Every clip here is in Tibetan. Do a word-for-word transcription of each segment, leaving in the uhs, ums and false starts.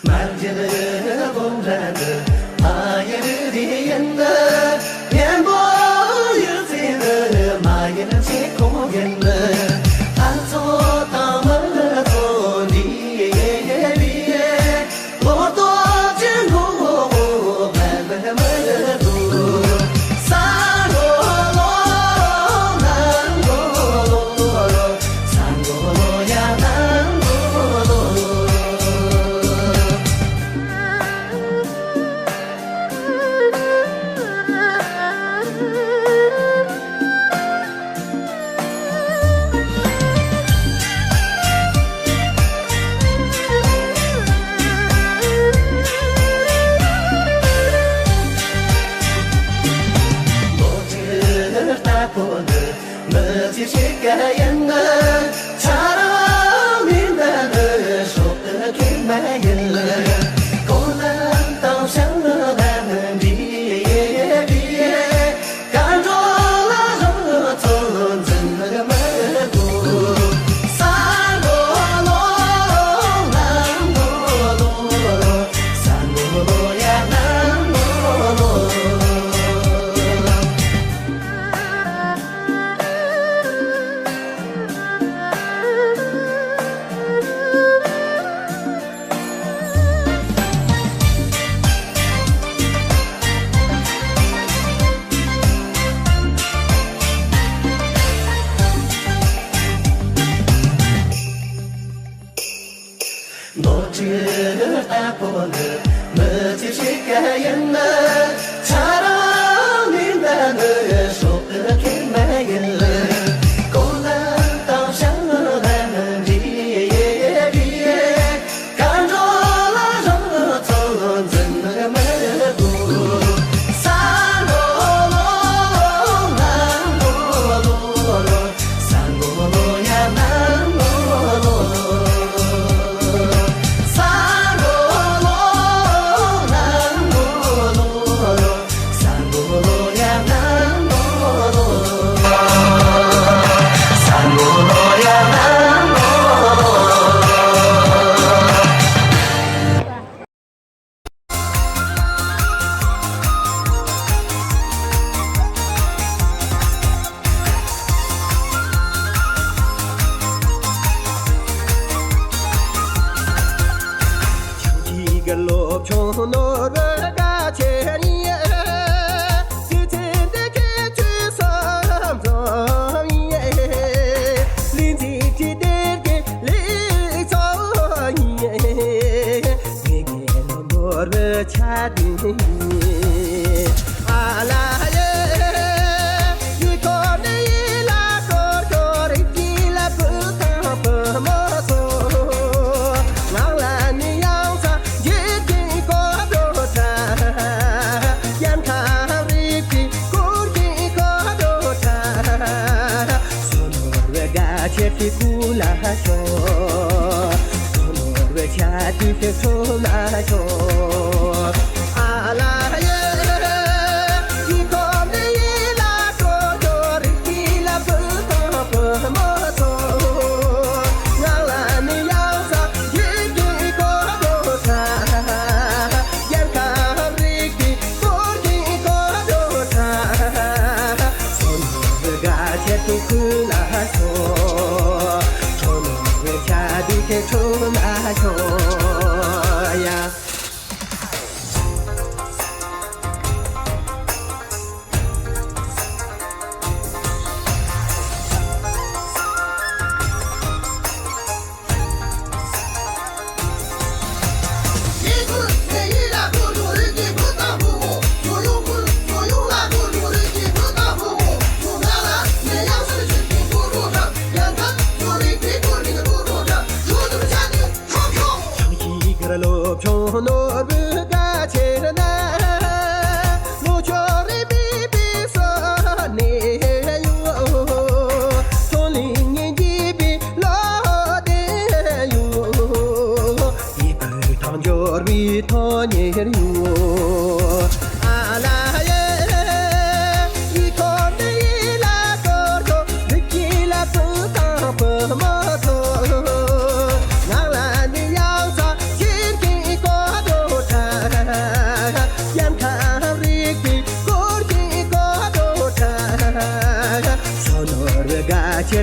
མ་ཡིན་ལོང་ར་འདི་མ་ཡིན་རི་ཡིན། གཉེན་པོ་ཡོད་ཚེ་འདི་མ་ཡིན་ཆེ་ཁོང་ཡིན། ཨ་ཚོ་དང་མ་ཚོ་འདི་ཡེ་ཡེ་རི་ཡེ། ལོ་ཏོ་ཅན་གོ་མ་མ་མ་དུ། ས་གོ་ལོ་ནང་གོ་ལོ། མི་ཚེ་ཞིག་ག་ཡིན་ན། ཆ་ར་མི་འདའ་ནི་ཤོག་གི་མ་ཡིན། གོ་ལ་དང་ཤང་ལ་མི་འདྲི་འདྲི། ག་འགྲོ་ལ་རང་ཚོ་འཛིན་མི་དགོས། ས་མགོ་ལོ་ལ་མགོ་ལོ། ས་མགོ་ལོ་ཡ་ལ་མགོ་ལོ། ནོར་འཁྲུལ་ལྟ་བུ་ནི་མི་ཚེ་ཞིག་ག་ཡིན་ན། ཆ་རང་མི་འདའ་ནི་ཤོག་གི་མ་ཡིན། གོ་ལ་དང་ཤང་ལ་མི་འདྲི་འདྲི། ག་འགྲོ་ལ་རང་ཚོ་འཛིན་མི་དགོས། ས་མགོ་ལོ་ལ་མགོ་ལོ། ས་མགོ་ལོ་ཡ་ལ་མགོ་ལོ། ས་མགོ་ལོ་ལ་མགོ་ལོ། ས་མགོ་ལོ་ཡ་ལ་མགོ་ལོ། ས་མགོ་ལོ་ཡ་ལ་མགོ་ལོ།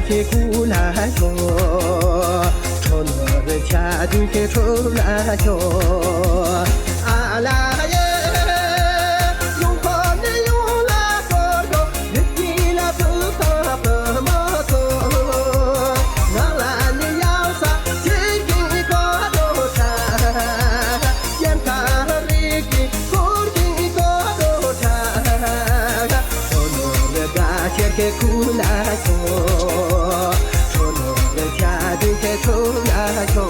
ཁྱེད་སྐུ་ལ་ཤོག་ཁྲོ་ནོར་བུ་ཆ་དུས་ཁྱེད་ཁྲོ་ལ་ཤོག་ཨ་ལ་ཡེ། ཡོང་ཁོ་ནི་ཡོང་ལ་ཤོག་ཤོག་རིག་གི་ལ་བུ་ཁ་བུ་མོ་ཚོ། ང་ལ་ནི་ཡང་ས་ཁྱེད་ཀྱི་ཁོ་རོ་ཁྲ། ཡན་ཁ་རིག་གི་འཁོར་གྱི་སྒོ་རུ་གྲགས། ཁོ་ནོར་དགའ་ཆེར་ཁེ་ཁུ་ལ་ཤོ། ཁོ་ནོར་ཆ་དུ་ཁེ་ཁུ་ལ་ཤོ་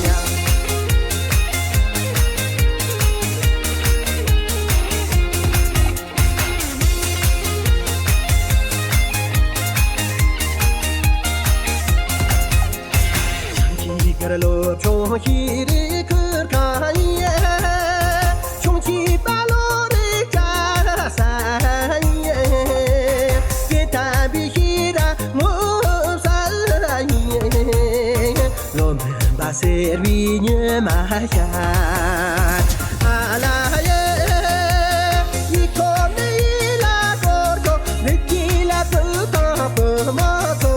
ཡ། ཆང་ཆི་གར་ལོ་ཆུང་ཤི་རི་ཁུར་ཁ་ཡེ། ཆུང་ཆི་པ་ལོ་རི་ཅ་ས་ཡེ། ཡེ་ཏ་བི་ཤི་ར་མོ་ས་ཡེ། ལོ་མོན་པ་སེར་བའི་ཉི་མ་ཤར། ཨ་ལ་ཡེ། ཡི་ཁོ་ནི་ཡི་ལ་སྐོར་ཁོ་རིག་གི་ལ་བུ་དང་བུ་མོ་ཚོ།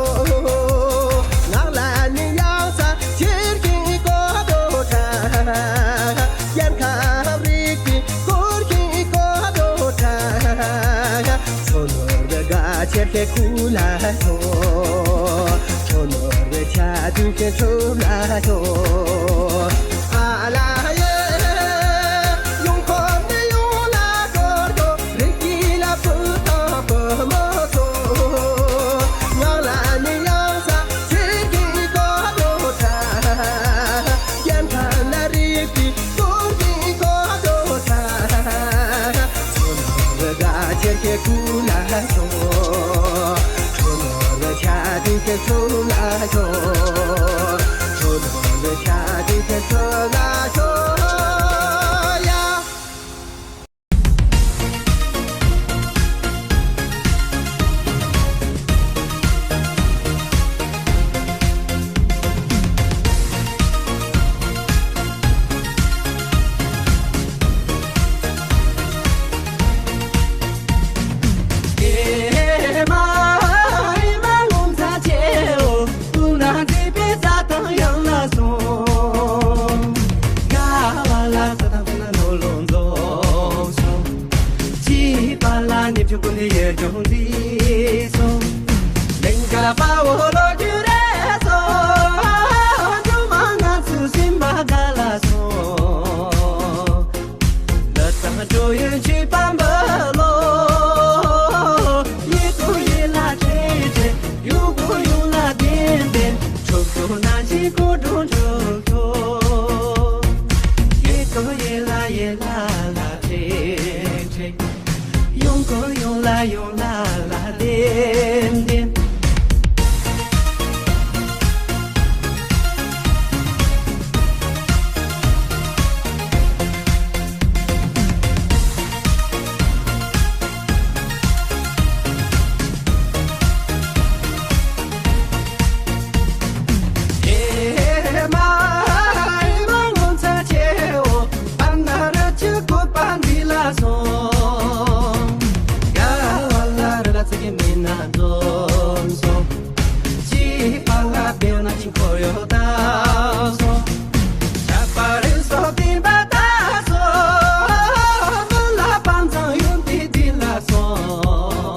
ངག་ལ་ནི་ཡང་ས་ཕྱིར་གྱི་སྐོར་དུ་གྲགས། ཡན་ཁ་རིག་གི་སྐོར་གྱི་སྐོར་དུ་གྲགས། ཁོ་ནོར་བུ་དགའ་ཆེར་ཁེ་ཁུ་ལ་ཤོ། ཁོ་ནོར་བུ་ཆ་དུས་ཁེ་ཁུ་ལ་ཤོ། ཨ་ལ་ཡེ། ཡོང་ཁོ་ནི་ཡོང་ལ་ཤོ་ཤོ་རིག་གི་ལ་བུ་དང་བུ་མོ་ཚོ། ངག་ལ་ནི་ཡང་ས་ཕྱིར་གྱི་སྐོར་དུ་གྲགས། ཡན་ཁ་ན་རིག་གི་སྐོར་གྱི་སྐོར་དུ་གྲགས། ཁོ་ནོར་བུ་དགའ་ཆེར་ཁེ་ཁུ་ལ་ཤོ། ཁོ་ནོར་བུ་ཆ་དུས་ཁེ་ཁུ་ལ་ཤོ། ཁོ་ནོར་བུ་ཆ་དུས་ཁེ་ཁུ་ལ་ཤོ་ཡ། ཡོང་གོ་ཡོང་ལ་ཡོང་ལ་ལ་ལྡེམ་ལྡེམ། ཨེ་མ་ཨེ་མ་ངོ་མཚར་ཆེའོ། པ་ན་ར་ཆུ་བཀོད་པ་འདི་ལ་སོང་། ག་བ་ལ་ར་ལ་ཚིག་གི་མི་ན་འཛོམས་སོང་། ཅི་པ་ལ་བེའུ་ན་ཅིང་ཁོ་ཡོད་ད་སོང་། ཆ་པ་རི་སོ་ཏི་བ་ད་སོང་། མི་ལ་པང་ཚང་ཡོང་ཏི་འདི་ལ་སོང་།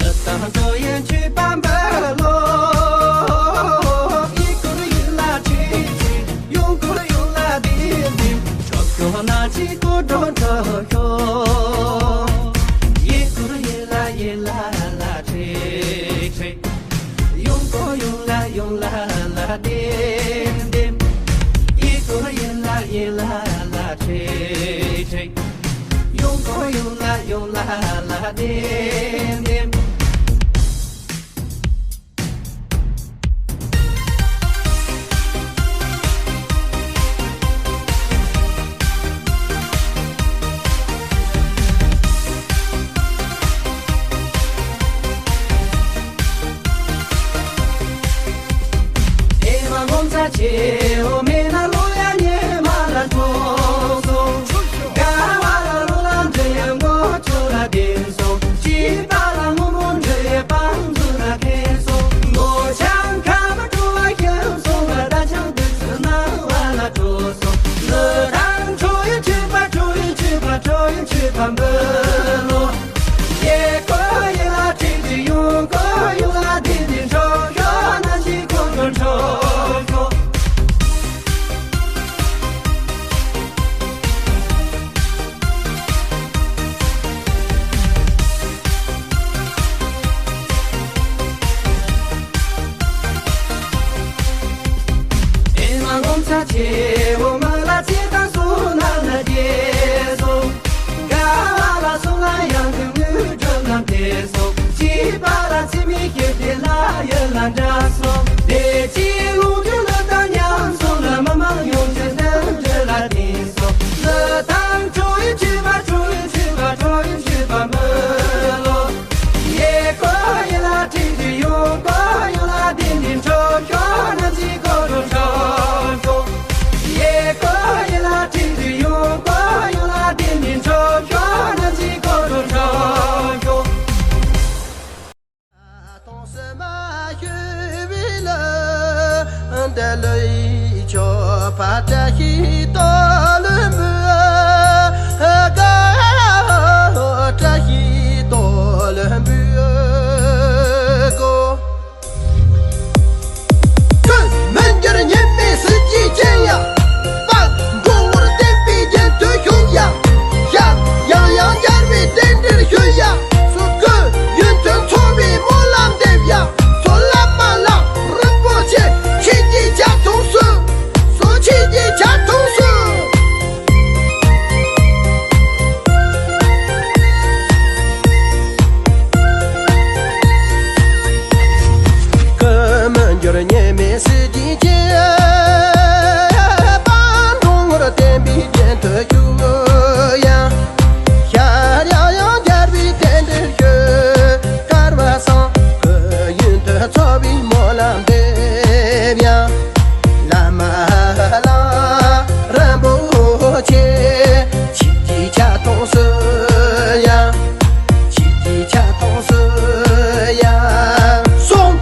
ལི་ཏང་ཇོ་ཡན་ཆུ་པ་འབར་ལོ། ཡི་གུར་ཡི་ལ་ཁྲིད་ཁྲིད། ཡོང་གུར་ཡོང་ལ་དིམ་དིམ། ཁྲོ་ཁྱོ་ན་ཅི་གོ་ཁྲོ་ཁྲོ་ཁྱོ། ཡི་གུར་ཡི་ལ་ཡི་ལ་ལ་ཁྲིད་ཁྲིད། ཡོང་གོ་ཡོང་ལ་ཡོང་ལ་ལ་དིམ་དིམ། ཡི་གུར་ཡི་ལ་ཡི་ལ་ལ་ཁྲིད་ཁྲིད། ཡོང་གོ་ཡོང་ལ་ཡོང་ལ་ལ་དིམ་དིམ། ཨེ་མ་ངོ་མཚར་ཆེའོ། མེ་ན་ལོ་ཡ་ཉེ་མ་ལ་ཐོག་སོང་། ག་བ་ལ་ལོ་ལ་འདྲེ་ཡ་ངོ་ཆོ་ལ་དེན་སོང་། ཅི་པ་ལ་ངོ་ ཚ་ཆེ་བོ་མ་ལ་ཚེ་དང་བསོད་ནམས་ལ་དགྱེས་སོ། དགའ་བ་ལ་སོགས་ལ་ཡང་དུ་དངོས་གྲུབ་རྣམས་སྟེར་སོ། སྐྱིད་པ་ལ་ཚེ་མི་སྐྱིད་དེ་ལ་ཡོད་ལ་འདྲ་སོ། བདེ་སྐྱིད་ལོངས་སྤྱོད་ལ་དང་ཉམས་སོ་ལ་མི་མང་ཡོངས་ཀྱི་རྣམ་འདྲེན་ལ་བརྟེན་སོ། ལི་ཐང་ཁྲོ་བོའི་ཆོས་པ་ཁྲོ་བོའི་ཆོས་པ་ཁྲོ་བོའི་ཆོས་པ་མི་ལོ། ཡེ་ཀོ་ཡེ་ལ་ཁྲིད་དུ་ཡོང་ཀོ་ཡོང་ལ་བདེན་པའི་འཕྲོ་ཤོག་ན་ཅི་ཀོ་རོ་འཕྲོ་ཤོག་ཡེ་ཀོ་ཡེ་ལ་ཁྲིད་དུ་ཡོང་ཀོ་ཡོང་ལ་བདེན་པའི་འཕྲོ་ཤོག་ན་ཅི་ཀོ་རོ་འཕྲོ་ཤོག་ཐོང་སེ་མ་ཤོད་བི་ལ་འདི་ལོའི་ཆོ་ཕ་བཀྲ་ཤིས་དོ་ལུ་མུ་ག་བཀྲ་ཤིས་དོ་ལུ་མུ་གོ། ཀུན་མི་འགྱུར་ཉི་མའི་ཟིལ་གྱིས་བཅིངས་ཡ། དཔལ་འབྲུ་བར་བསྟན་པའི་རྒྱན་དུ་བཞུགས་ཡ། ཞལ་ཡང་ཡང་མཇལ་བའི་རྟེན་འབྲེལ་ཞུ་ཡ། སོ་སྐུ་ཡོན་ཏན་ཚོགས་པའི་སྨོན་ལམ་འདེབས་ཡ། སོ་བླ་མ་ལགས་རིན་པོ་ཆེ་ཁྱེད་ཀྱི་ཕྱག་མཐོང་སོ། སོ་ཁྱེད་ཀྱི་ཕྱག་མཐོང་སོ། ཀུན་མི་འགྱུར་ཉི་མའི་ཟིལ་གྱིས་བཅིངས། དཔལ་འབྲུ་བར་བསྟན་པའི་རྒྱན་དུ་བཞུགས་ཡ། ཞལ་ཡང་ཡང་མཇལ་བའི་རྟེན་འབྲེལ་ཞུ། སྐལ་བ་བཟང་གི་ཡོན་ཏན་ཚོགས་པའི་སྨོན་ལམ་འདེབས་ཡ། བླ་མ་ལགས་རིན་པོ་ཆེ། ཁྱེད་ཀྱི་ཕྱག་མཐོང་སོ་ཡ། ཁྱེད་ཀྱི་ཕྱག་མཐོང་སོ་ཡ། སོང་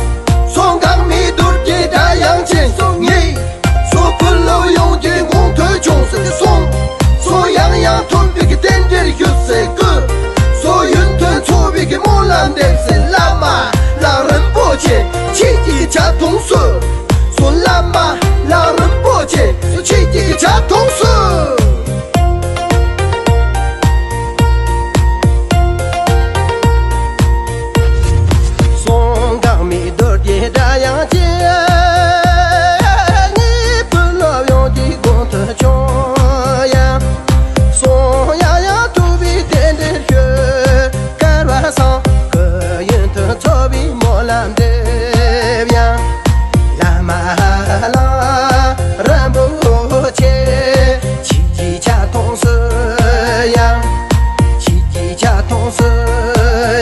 སོང་འགག་མེད་རྡོ་རྗེ་སྒྲ་དབྱངས་ཅན། སོང་ངེས་སོ་ཀུན་སློབ་ཡོངས་ཀྱི་དགོངས་དོན་འབྱུང་ཟེར། སོང་སོ་ཡང་ཡང་ཐོབ་པའི་རྟེན་འབྲེལ་ཞུ་ཟེར། ཀུན་སོ་ཡོན་ཏན་ཚོགས་པའི་སྨོན་ལམ་འདེབས་ཟེར། བླ་མ་ལགས་རིན་པོ་ཆེ། ཁྱེད་ཀྱི་ཕྱག་མཐོང་སོ། སོ་བླ་མ་ལགས་རིན་པོ་ཆེ། སོ་ཁྱེད་ཀྱི་ཕྱག་མཐོང་སོ། སོང་འགག་མེད་རྡོ་རྗེ་སྒྲ་དབྱངས་ཅན། ཉིད་ཀུན་སློབ་ཡོངས་ཀྱི་དགོངས་དོན་འབྱུང་ཡ། སོང་ཡང་ཡང་ཐུབ་པའི་རྟེན་འབྲེལ་ཞུ། སྐལ་བ་བཟང་གི་ཡོན་ཏན་ཚོགས་པའི་སྨོན་ལམ་འདེབས་ཡ། བླ་མ་ལགས་རིན་པོ་ཆེ། ཁྱེད་ཀྱི་ཕྱག་མཐོང་སོ་ཡ། ཁྱེད་ཀྱི་ཕྱག་མཐོང་སོ་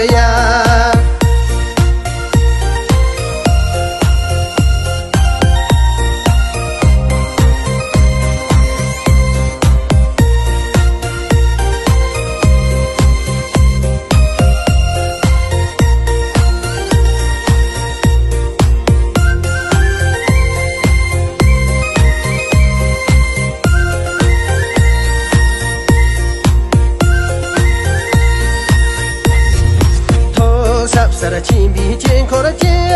ཡ། ཐོག་ཟབ་སར་ཕྱིན་པའི་དཀྱིལ་འཁོར་ཅན།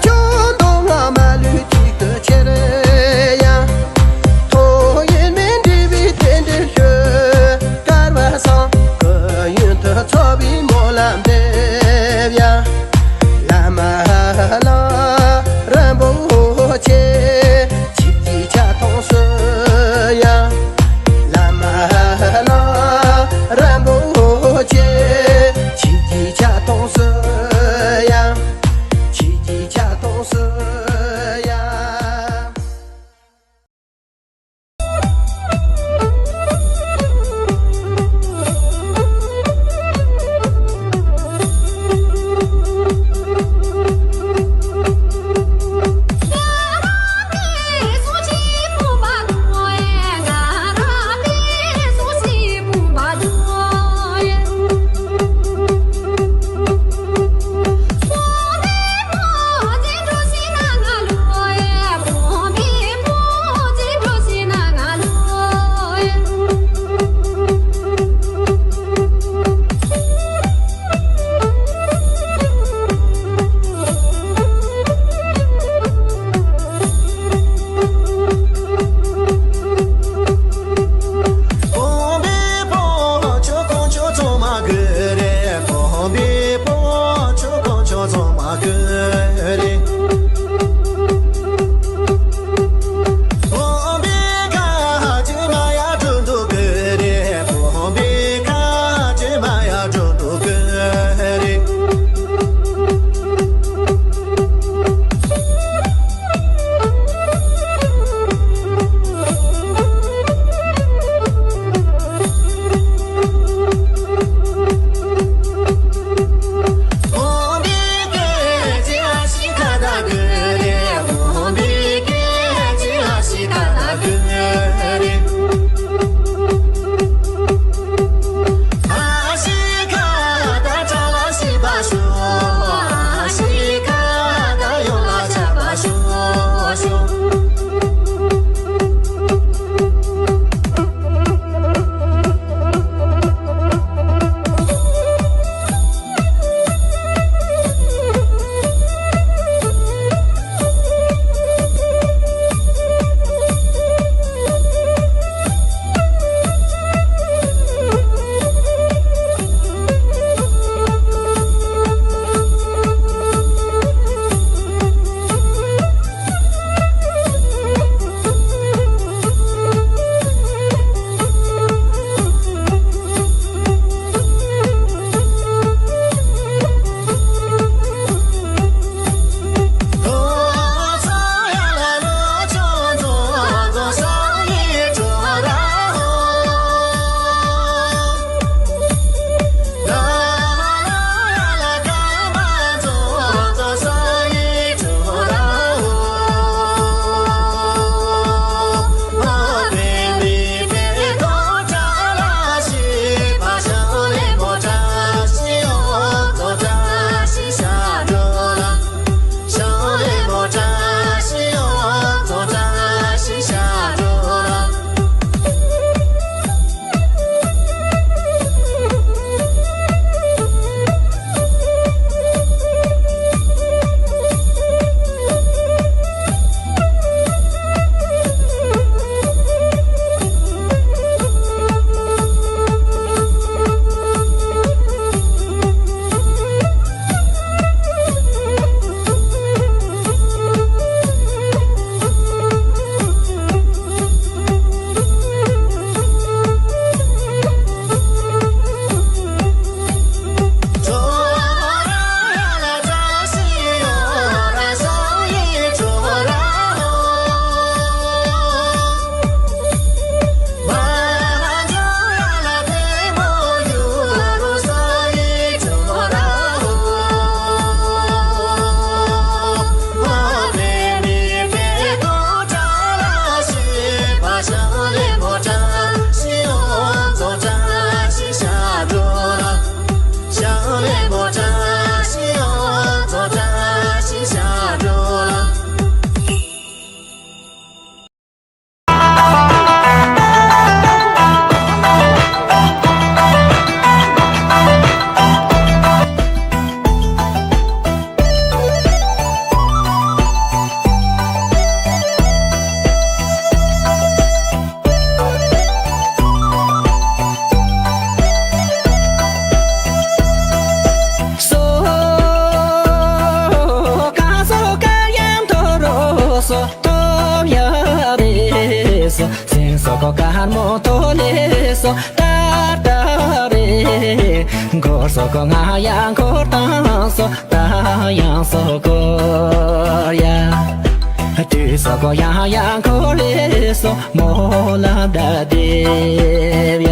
ཆོས་མདོ་སྔགས་མ་ལུས་གཅིག་ཏུ་ཁྱེར་ཡ། ཐོག་ཡེ་མེད་འབྲས་བུའི་རྟེན་འབྲེལ་ཞུ། སྐལ་བ་བཟང་གི་ཡོན་ཏན་ཚོགས་པའི་སྨོན་ལམ་འདེབས་ཡ། བླ་མ་ལགས་རིན་པོ་ཆེ། ཁྱེད་ཀྱི་ཕྱག་མཐོང་སོ་ཡ། བླ་མ་ལགས་རིན་པོ་ཆེ། ཁྱེད་ཀྱི་ཕྱག་མཐོང་སོ། སེམས་སོགས་ཀོ་དཀར་མོ་ཐོ་ལེ་སོ་ཏར་ཏར་རེ། འཁོར་སོགས་ཀོ་ང་ཡང་འཁོར་དང་སོ་ཏ་ཡང་སོ་ཀོ་ཡ། དུས་སོགས་ཀོ་ཡང་ཡང་འཁོར་ལེ་སོ་མོ་ལ་ད་དེ་ཡ།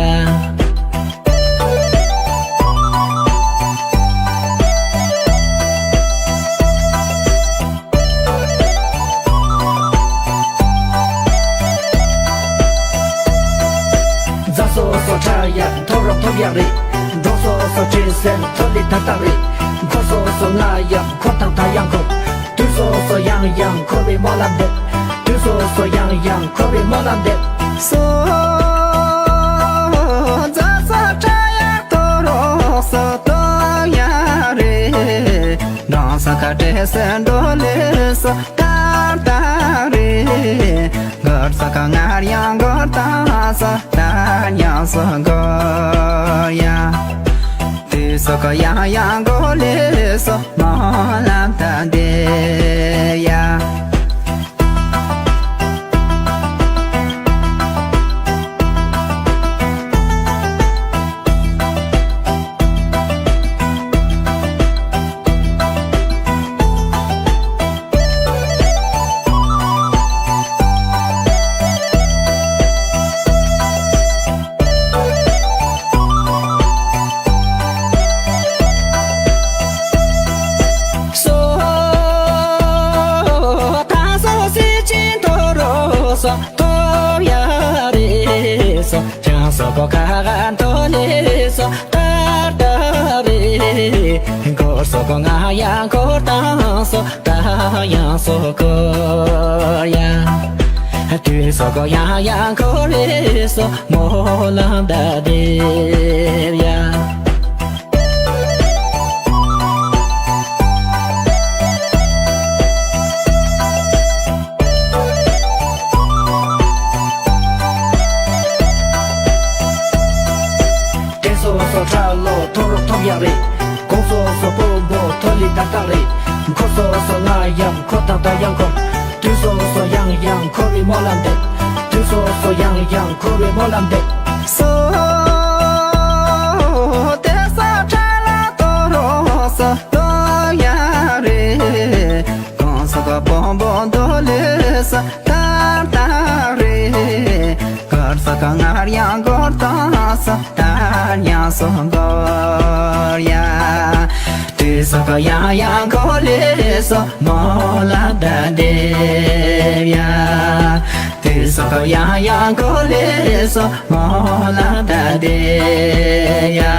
རྫ་སོ་སོ་ཁྲ་ཡག་ཐོ་རོ་ཐོབ་ཡག་རེད། འབྲོག་སོ་སོ་ཆེ་སེམས་ཐོ་ལི་ཐ་ཐག་རེད། འཁོར་སོ་སོ་ང་ཡག་འཁོར་དང་ད་ཡང་འཁོར། དུས་སོ་སོ་ཡང་ཡང་འཁོར་བའི་མོ་ལ་འདེབས། དུས་སོ་སོ་ཡང་ཡང་འཁོར་བའི་མོ་ལ་འདེབས། སོ་རྫ་སོ་ཁྲ་ཡག་ཐོ་རོ་སོ་ཐོ་ཡག་རེད། འབྲོང་ས་ཁ་བྲེ་སེ་འགྲོ་ལེ་སོ་ཏར་ཏར་རེད། གོར་ས་ཁ་ངར་ཡང་གོར་ཏང་སོ་ཏར་ཡང་སོ་གོ་ཡ། དུས་སོ་ཁ་ཡང་ཡང་གོ་ལེ་སོ་མོ་ལ་ཏ་དེ་ཡ། སོ་ཐ་སོ་སི་ཅིན་ཐོ་རོ་སོ། ཐོབ་ཡ་རེ་སོ། ཅང་སོ་གོ་ཁ་ག་ཐོ་ལེ་སོ། ཏར་ཏར་རེ་ འཁོར་སོ་གོ་ང་ཡང་འཁོར་དང་སོ་ད་ཡང་སོ་འཁོར་ཡ། དུས་སོ་གོ་ཡང་ཡང་འཁོར་རེ་སོ་མོ་ལ་ད་དེ་ཡ། དེ་སོ་སོ་ཁྲ་ལོ་ཐོ་རོ་ཐོབ་ཡག་རེད། གོང་སོ་སོ་པོ་པོ་ཐོ་ལི་ཏག་ཏག་རེད། འཁོར་སོ་སོ་ང་ཡང་འཁོར་དང་ད་ཡང་འཁོར། དུས་སོ་སོ་ཡང་ཡང་འཁོར་བའི་སྨོན་ལམ་འདེབས། དུས་སོ་སོ་ཡང་ཡང་འཁོར་བའི་སྨོན་ལམ་འདེབས། སོ་དེ་ས་ཁྲ་ལ་ཐོ་རོ་སོ་ཐོ་ཡག་རེད། གང་ཟག་གི་བོན་པོ་འདོད་ལས་སུ་ཐར་ཐར་རེད། གར་ཟག་གི་སྔར་ཡང་འགོར་དང་སུ་ཐར་ཡང་སུ་འགོར་ཡ། དུས་སུ་གི་ཡང་ཡང་འགོར་ལས་སུ་མོ་ལ་ད་འདེབས་ཡ། དུས་སུ་གི་ཡང་ཡང་འགོར་ལས་སུ་མོ་ལ་ད་འདེབས་ཡ།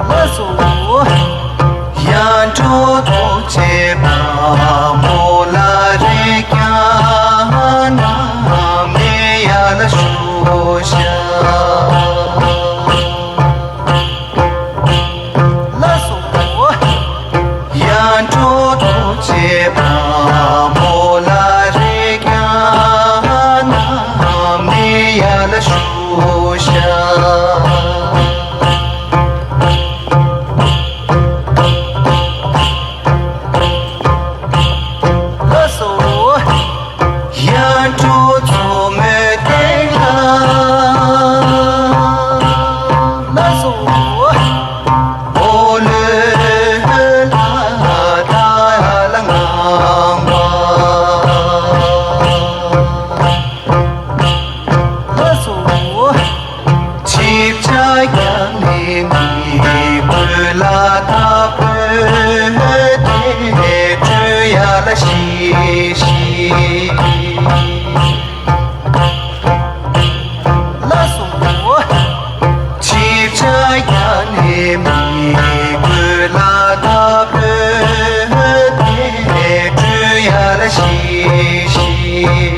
ལགས་སོ། ཡར་འགྲོ་ཐུགས་རྗེ་དཔལ་མོ་ལ་རེ་རྒྱ་ན་མེ་ཡ་ལ་ཞུ་ཤ། ལགས་སོ། ཡར་འགྲོ་ཐུགས་རྗེ་དཔལ་མོ་ལ་རེ་རྒྱ་ན་མེ་ཡ་ལ་ཞུ་ཤ། ལགས་སོ། ཡར་འགྲོ་མཚོ་མོའི་སྟེང་ལ། ལགས་སོ། འོ་ལོས་ལ་ད་ལ་ང་བ། ལགས་སོ། ཆིབས་ཆ་རྒྱབ་ནས་མི་བོས་ལ་ད་བོས་ཏེ་བྲོས་ཡ་ལ་ཤི་ཤི། ལགས་སོ། ཆིབས་ཆ་རྒྱབ་ནས་མི་བོས་ལ་ད་བོས་ཏེ་བྲོས་ཡ་ལ་ཤི་ཤི།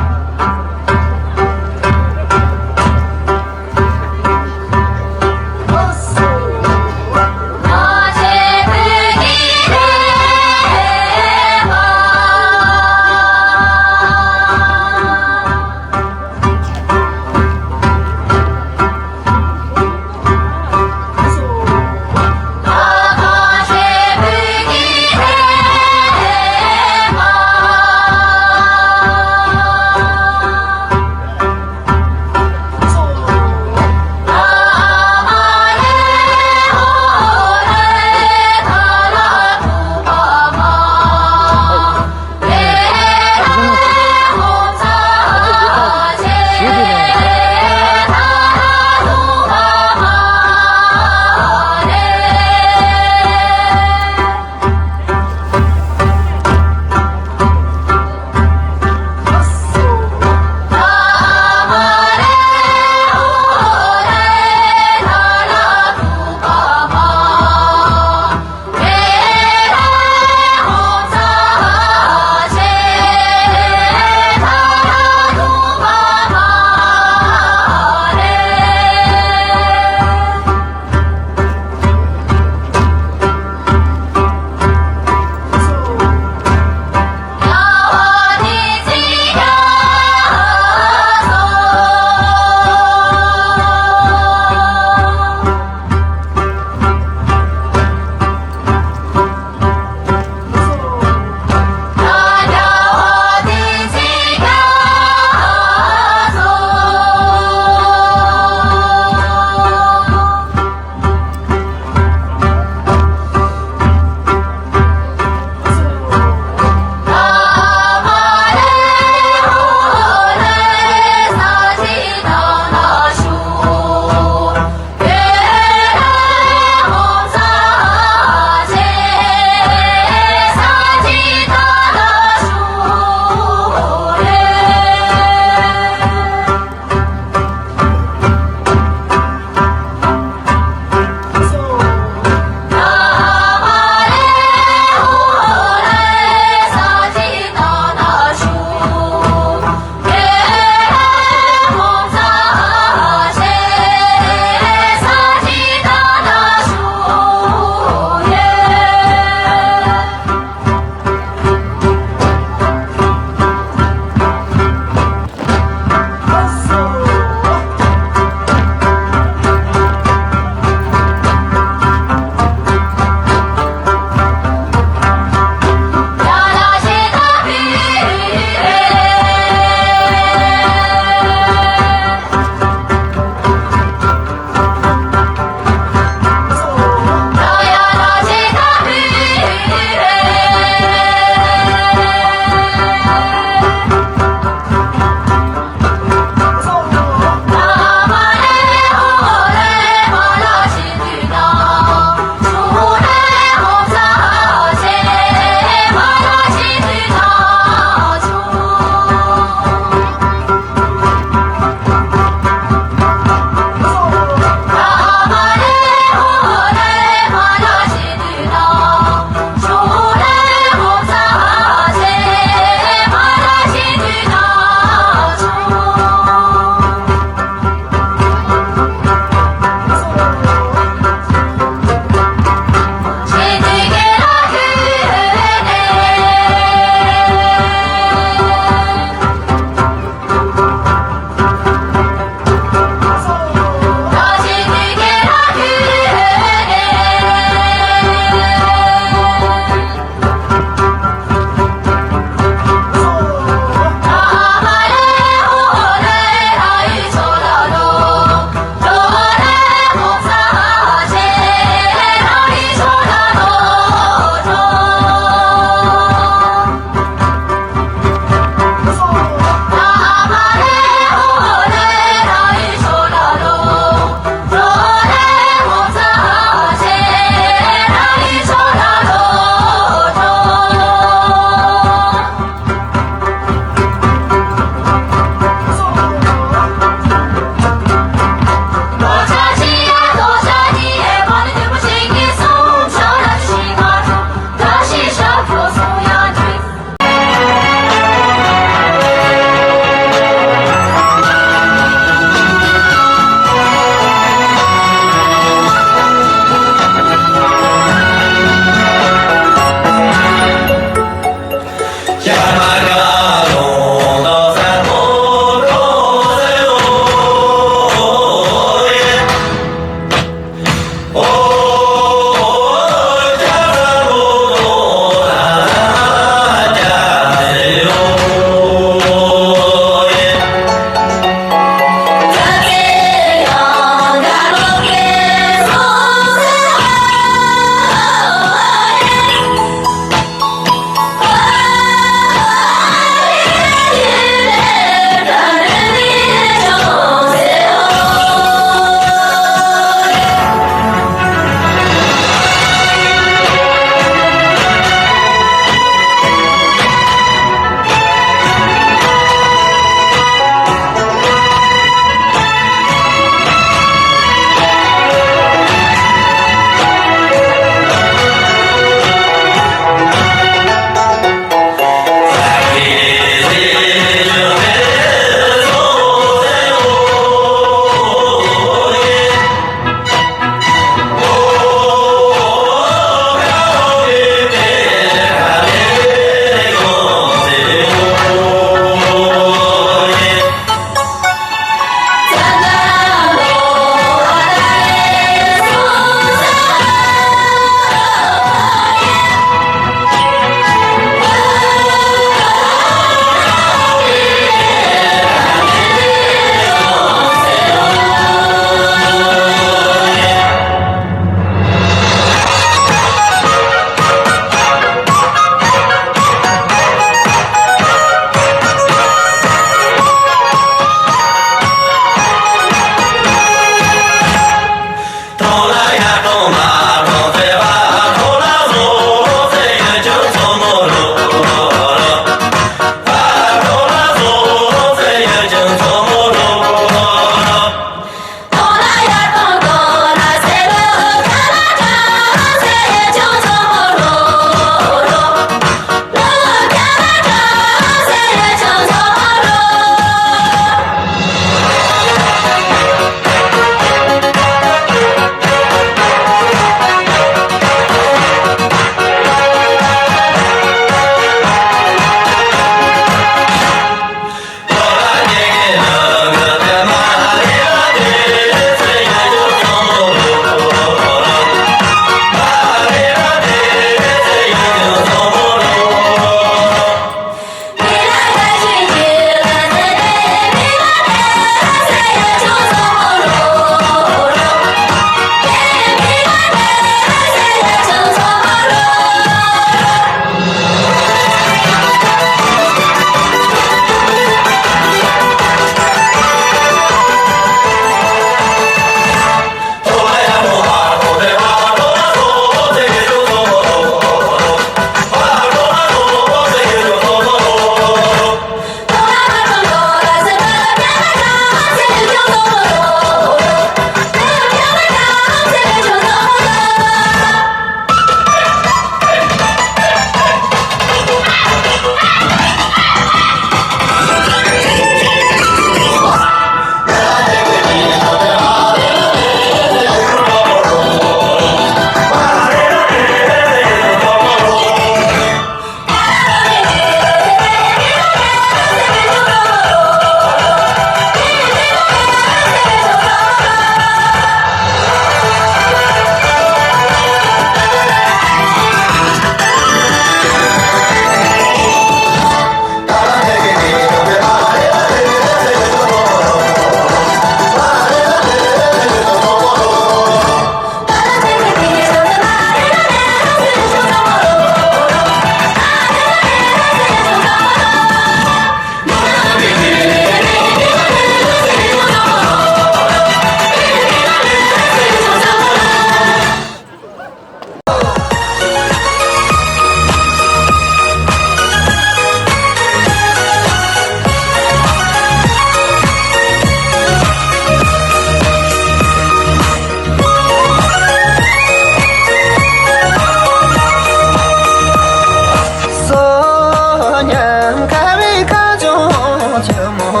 ཧོ་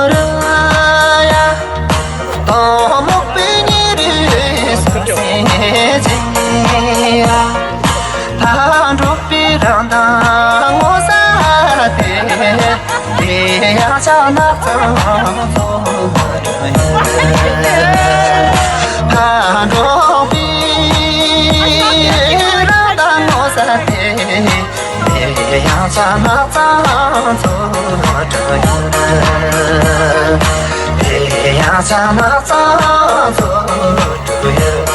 ར་ཡ། དང་མོག་པའི་ཉིན་རེ་སུ་སེ་ཅི་ཡ། ཕ་འགྲོགས་པའི་རང་མདངས་ངོ་ས་དེ། དེ་ཡང་ཆ་ནག་ཚང་ཚོ་གྲོ་ཡོད། ཕ་འགྲོགས་པའི་རང་མདངས་ངོ་ས་དེ། དེ་ཡང་ཆ་ནག་ཚང་ཚོ་གྲོ་ཡོད། དེ་ཡང་ཆ་ནག་ཚང་ཚོ་གྲོ་ཡོད།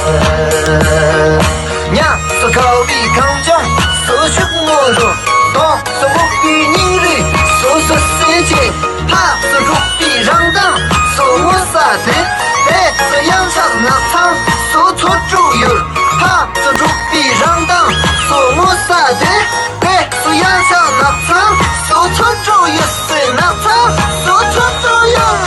ཉ་སུ་ཁ་བའི་གངས་ལྗོངས་སུ་ཤུགས་ངོ་རུ། དོ་སུ་མུག་པའི་སྙིང་རུས་སུ་སུ་སེ་ཅེ། ཕ་སུ་འགྲོགས་པའི་རང་མདངས་སུ་ངོ་ས་དེ། དེ་སུ་ཡང་ཆ་ནག་ཚང་སུ་ཚོ་གྲོ་ཡོད། ཕ་སུ་འགྲོགས་པའི་རང་མདངས་སུ་ངོ་ས་དེ། དེ་སུ་ཡང་ཆ་ནག་ཚང་སུ་ཚོ་གྲོ་ཡོད་སེ། ནག་ཚང་སུ་ཚོ་གྲོ་ཡོད།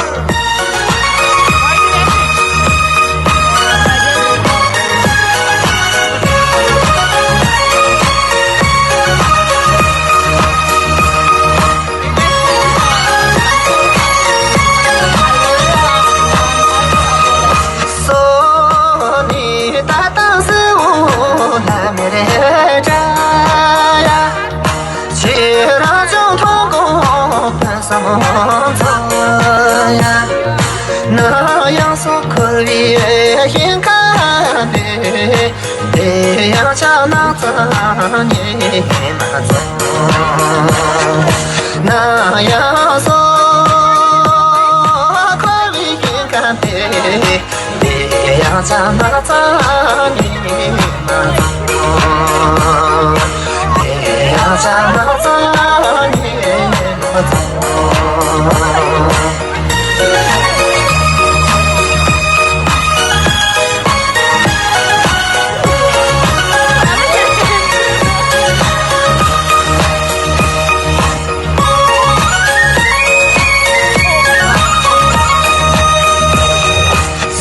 སོ་ནི་ད་ཏང་སི་འུ་ལ་མི་རེ་ཅ་ཡ། ཁྱེད་རང་ཅུང་མཐོང་གོང་ཕུན་སུམ་ཚོགས་ཡ། ནམ་ཡང་སོ་འཁོར་བའི་ཞིང་ཁམས་དེ། དེ་ཡང་ཆ་ནག་ཚང་ཉིད་མ་ཚང་། ནམ་ཡང་སོ་འཁོར་བའི་ཞིང་ཁམས་དེ། དེ་ཡང་ཆ་ནག་ཚང་ཉིད་མ་ཚང་། དེ་ཡང་ཆ་ནག་ཚང་ཉིད་མ་ཚང་།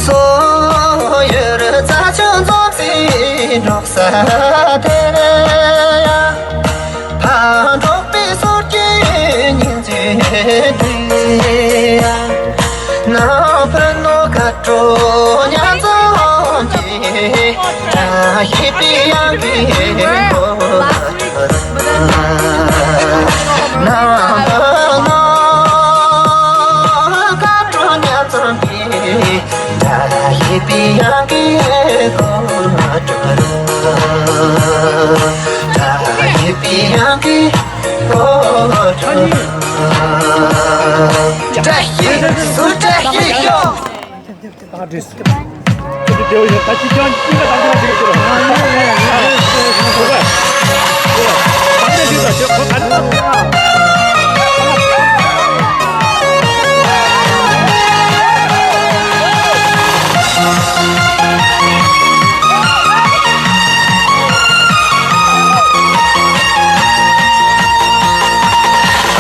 སོ་ཡོད་རྩྭ་ཆུ་འཛོམས་སའི་འབྲོག་ས་དེར་ཡ། ཕ་འགྲོགས་པའི་སོར་གྱི་སྙིང་རྗེ་དེ་ཡ། ནམ་ཕུ་ནུ་དགའ་སྤྲོ་མཉམ་འཛོམས་ཀྱི། བཀྲ་ཤིས་པའི་དབྱངས་ཀྱི་སྒོ་ནམ་ཕུ་ནུ་དགའ་སྤྲོ་མཉམ་འཛོམས་ཀྱི། བཀྲ་ཤིས་པའི་དབྱངས་ཀྱི་སྒོ་ནམ་ཕུ་ནུ། བཀྲ་ཤིས་པའི་དབྱངས་ཀྱི་སྒོ་ནམ་ཕུ་ནུ། བཀྲ་ཤིས་སུ་བཀྲ་ཤིས་ཤོག། ད་བྲིས། ཁྱོད་ཀྱི་དེའུ་ཡོད་ད་ཅི་ཁྱོད་ཀྱི་ཀིང་ག་དང་ཀྱང་ཅི་ཀྱང་ཅི་ཀྱང་།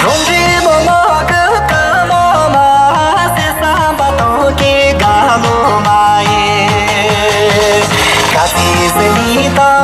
རོང་འབྲས་མོག་མོག་གི་ཀི་མོག་མ་ཟེར་བསམ་པ་དང་ཀི་དགའ་ལོ་མ་ཡིན། ག་ཚི་ཟེར་ནི་དང་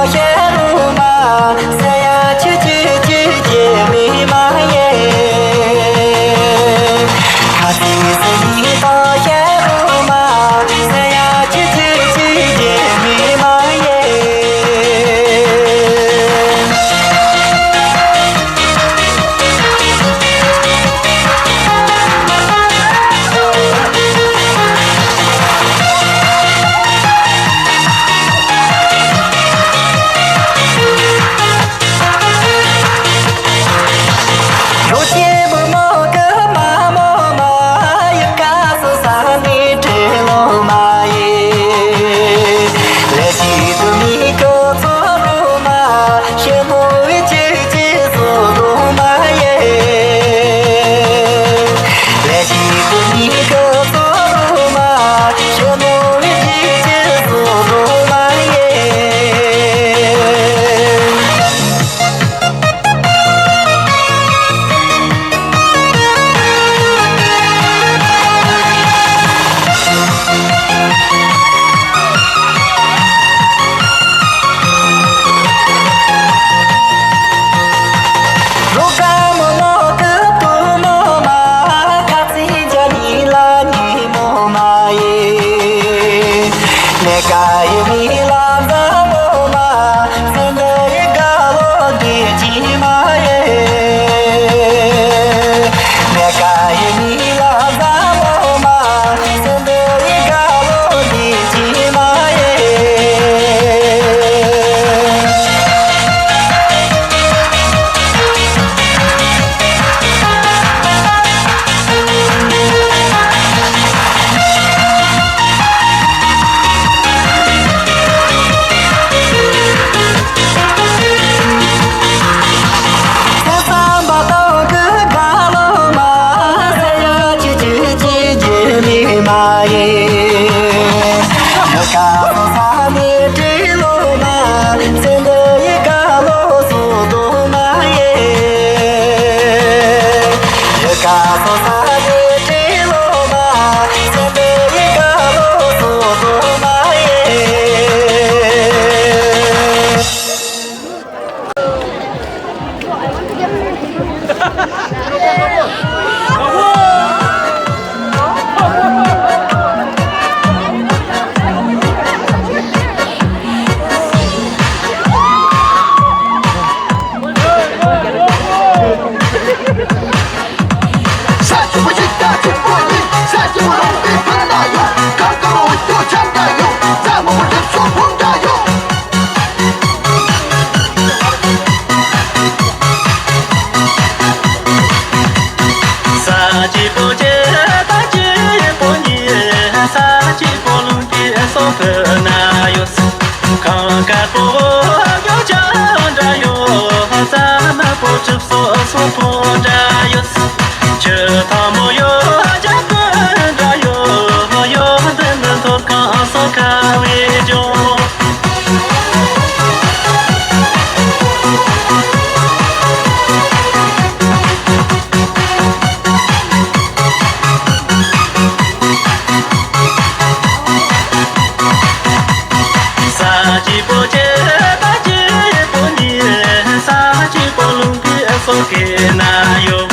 ས་གཅིག་པོ་སྐྱེས་པ་གཅིག་པོ་ཉིད། ས་གཅིག་པོ་ལུང་པའི་སོ་ཁ་ན་ཡོད། གངས་དཀར་པོ་འོ་ཡོད་ཅང་འདྲ་ཡོད། རྩྭ་ནག་པོ་གྲིབ་སོ་སོ་པོ་འདྲ་ཡོད། ཆུ་ཐང་མོ་ཡོད་ཅང་ཀུན་འདྲ་ཡོད། ཡོད་འདི་ནི་མཐོ་སྒང་སོ་ཁ་བའི་ལྗོངས། ས་གཅིག་པོ་སྐྱེས་པ་གཅིག་པོ་ཉིད། ས་གཅིག་པོ་ལུང་པའི་སོ་ཁ་ན་ཡོད།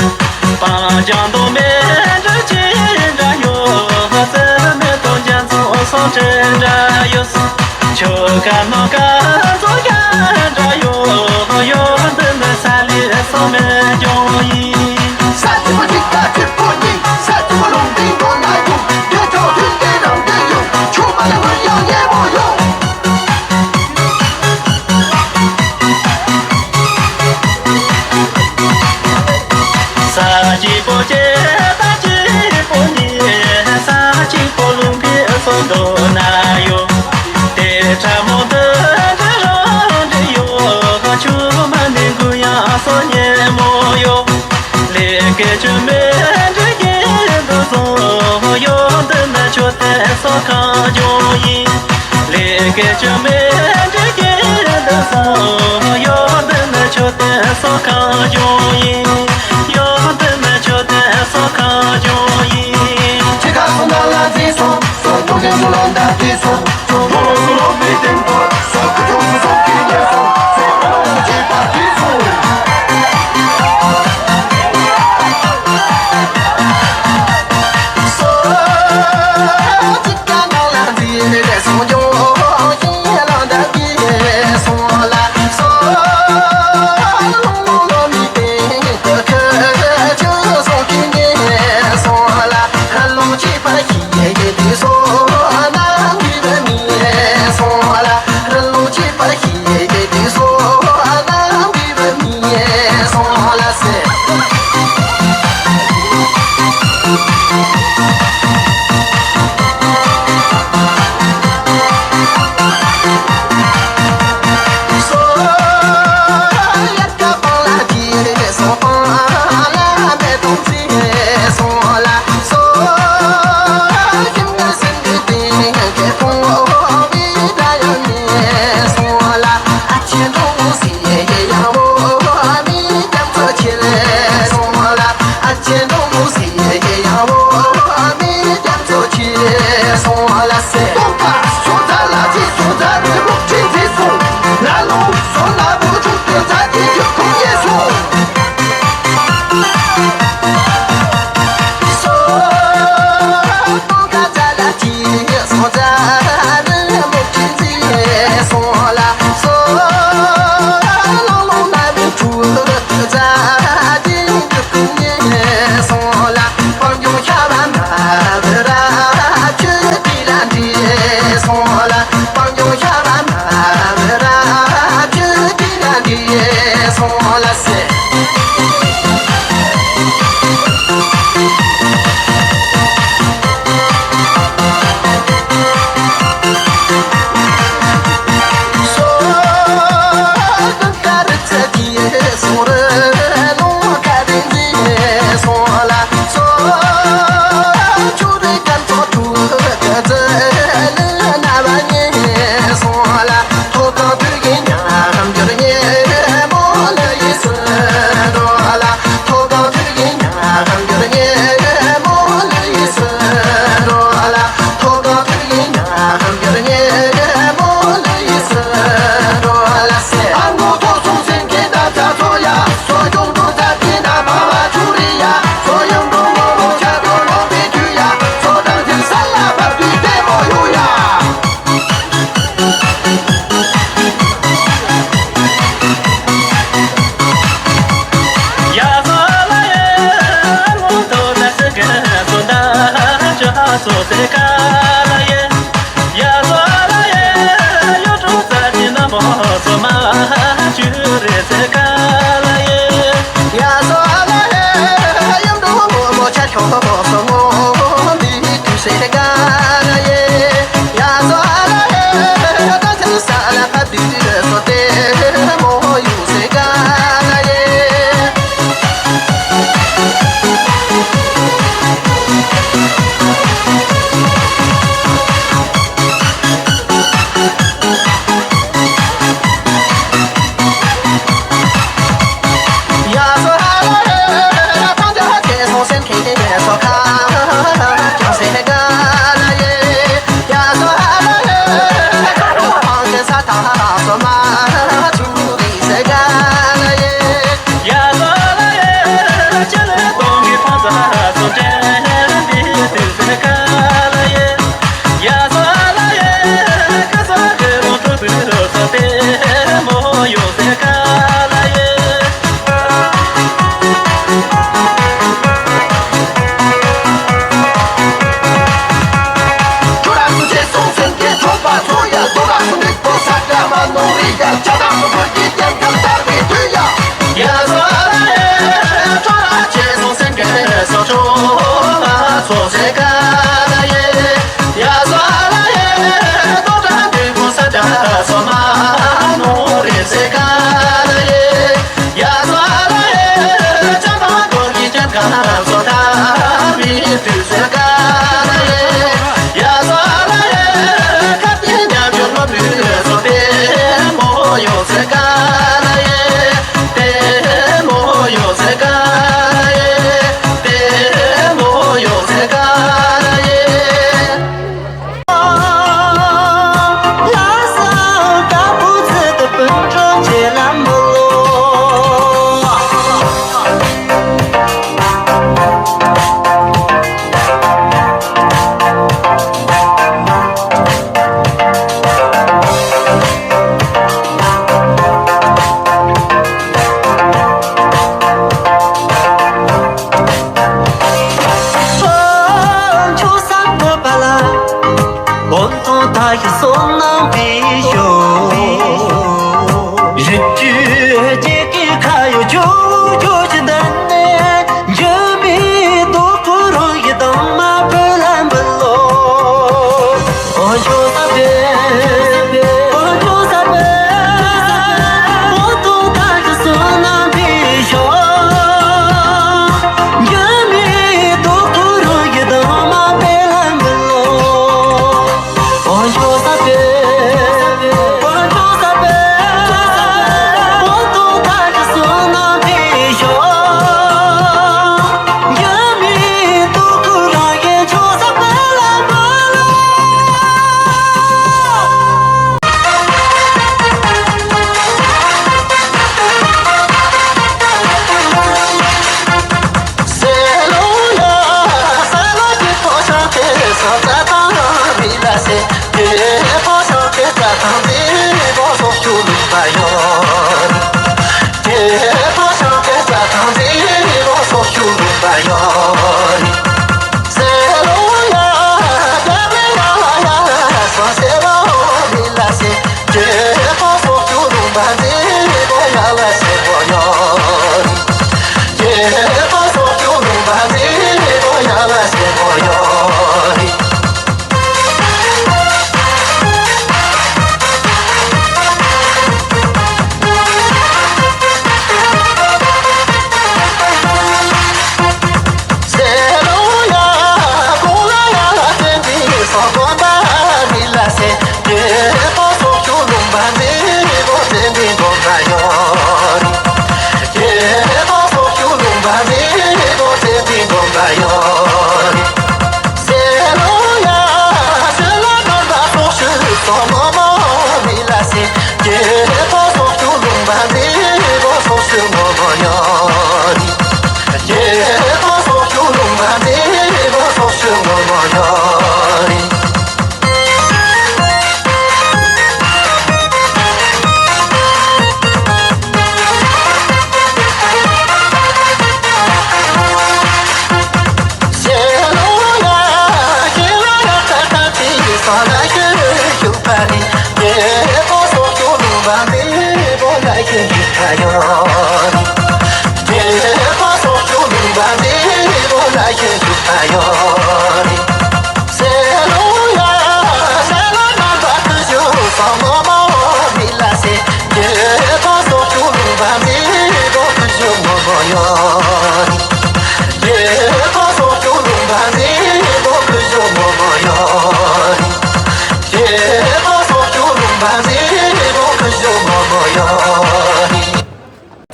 སྤང་ལྗང་མདོག་མེ་འབྲུ་གཅིག་འདྲ་ཡོད། རྩི་མེ་ཏོག་རྒྱ་མཚོ་སོ་འབྲེལ་འདྲ་ཡོད། ཆོལ་ཁ་ནང་ཁ་མཚོ་རྒྱ་འདྲ་ཡོད། ཡོད་འདི་ནི་ས་ལེ་སོ་མེ་ལྗོངས་ཡིན། ས་གཅིག་པོ་གཅིག་ད་གཅིག་པོ་གཉིས། ས་གཅིག་པོ་ལུང་བསྟན་མདོ་ན་ཡོད། བདེ་མཆོག་མཐུན་རྐྱེན་རང་བདེ་ཡོད། ཆུང་མ་ལ་ཧུར་ཡང་ཡེ་མོ་ཡོད། ས་གཅིག་པོ་སྐྱེས་པ་གཅིག་པོ་ཉིད། ས་གཅིག་པོ་ལུང་པའི་སོ་མདོ་ན་ཡོད། དེ་ཕྲ་མོ་འདི་འདྲ་རང་འདྲ་ཡོད། ཆུ་མ་ནི་གུ་ཡང་སོ་ཉེ་མོ་ཡོད། ལས་ཀའི་ཆུ་མེ་འདྲ་ཡིན་འདུག་སོང་། ཡོད་འདི་ན་ཆོས་དད་སོ་ཁ་ལྗོངས་ཡིན། ལས་ཀའི་ཆུ་མེ་འདྲ་ཡིན་འདུག་སོང་། ཡོད་འདི་ན་ཆོས་དད་སོ་ཁ་ལྗོངས་ཡིན། ཡོད་འདི་ན་ཆོས་དད་སོ་ཁ་ལྗོངས་ཡིན། ཆེ་ཁ་སོ་ན་ལ་ཟི་སོ། སོ་ཏོ་གེ་སོ་ལོ་འདབ་ཀྱི་སོ། སོ་ལོ་སོ་ལོ་མི་སྟེང་པོ། སོ་ཁུ་ཆུ་སོ་སོ་ཀི་ཉེ་སོ། སོ་ཁ་ལོ་ཅི་པ་ཀི་སོ། སོ་ཅི་ཀ་ན་ལ་ཟི་མི་དེ་སོ་ཇོ་ཡི་ལ་འདབ་ཀྱི་སོ་ལ་སོ།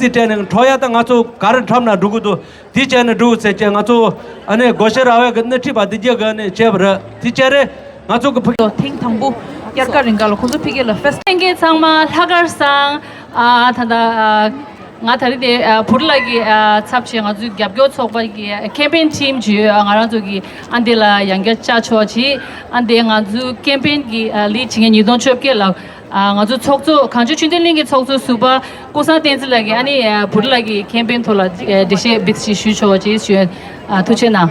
རྩིས་སྤྲད་ནས་འཕྲོ་ཡ་ད་ང་ཚོ་ག་རེ་འཁྲབ་ན་འགྲོ་གི་འདུག་དེ་བྱས་ན་འགྲོ་ཟེར་བྱས་ང་ཚོ་ཨ་ནི་སྒོ་ཤེ་ར་བའི་གི་སྣེ་ཁྲིད་པ་དེ་རྒྱ་གི་ནས་བྱས་པ་རེད། དེ་བྱས་རེད། ང་ཚོ་གི་ཕུགས་ཐེངས་དང་པོ་དབྱར་ཁ་རིང་ག་ལ་ཁོང་ཚོ་ཕ་གི་ལ་ཕེ་སི་ཊི་ལྷན་རྒྱས་ཚང་མ་ལྷག་དཀར་བཟང་། ཨ་ད་ད་ཨ་ང་ད་རེས་དེ་ཨ་བུ་རི་ལགས་ཀྱི་ཨ་ཚབ་བྱས་ང་ཚོའི་རྒྱབ་སྐྱོར་ཚོགས་པ་གི་ཨ་ཀེམ་པེན་ཊིམ་བརྗོད་ཨ་ང་རང་ཚོ་གི་ཨ་འདི་ལ་ཡང་བསྐྱར་བཅར་ཆོག་བྱས། ཨ་འདི་ང་ཚོའི་ཀེམ་པེན་གི་ཨ་ལི་བྱེད་མཁན་ཉིས་སྟོང་བཅོ་བརྒྱད་ལ། ཨ་ང་ཚོ་ཚོགས་གཙོ་གངས་ལྗོངས་ཆོས་ལྡན་གླིང་གི་ཚོགས་གཙོ་ཟུར་པ་ཀུན་བཟང་བསྟན་འཛིན་ལགས་ཀྱིས་ཨ་ནི་ཨ་བུ་རི་ལགས་ཀྱི་ཀེམ་པེན་ཐོག་ལ་ཨ་འགྲེལ་བཤད་བི་ཊི་སི་ཞུ་ཆོག་ཅེས་ཞུ། ཨ་ཐུགས་རྗེ་གནང་།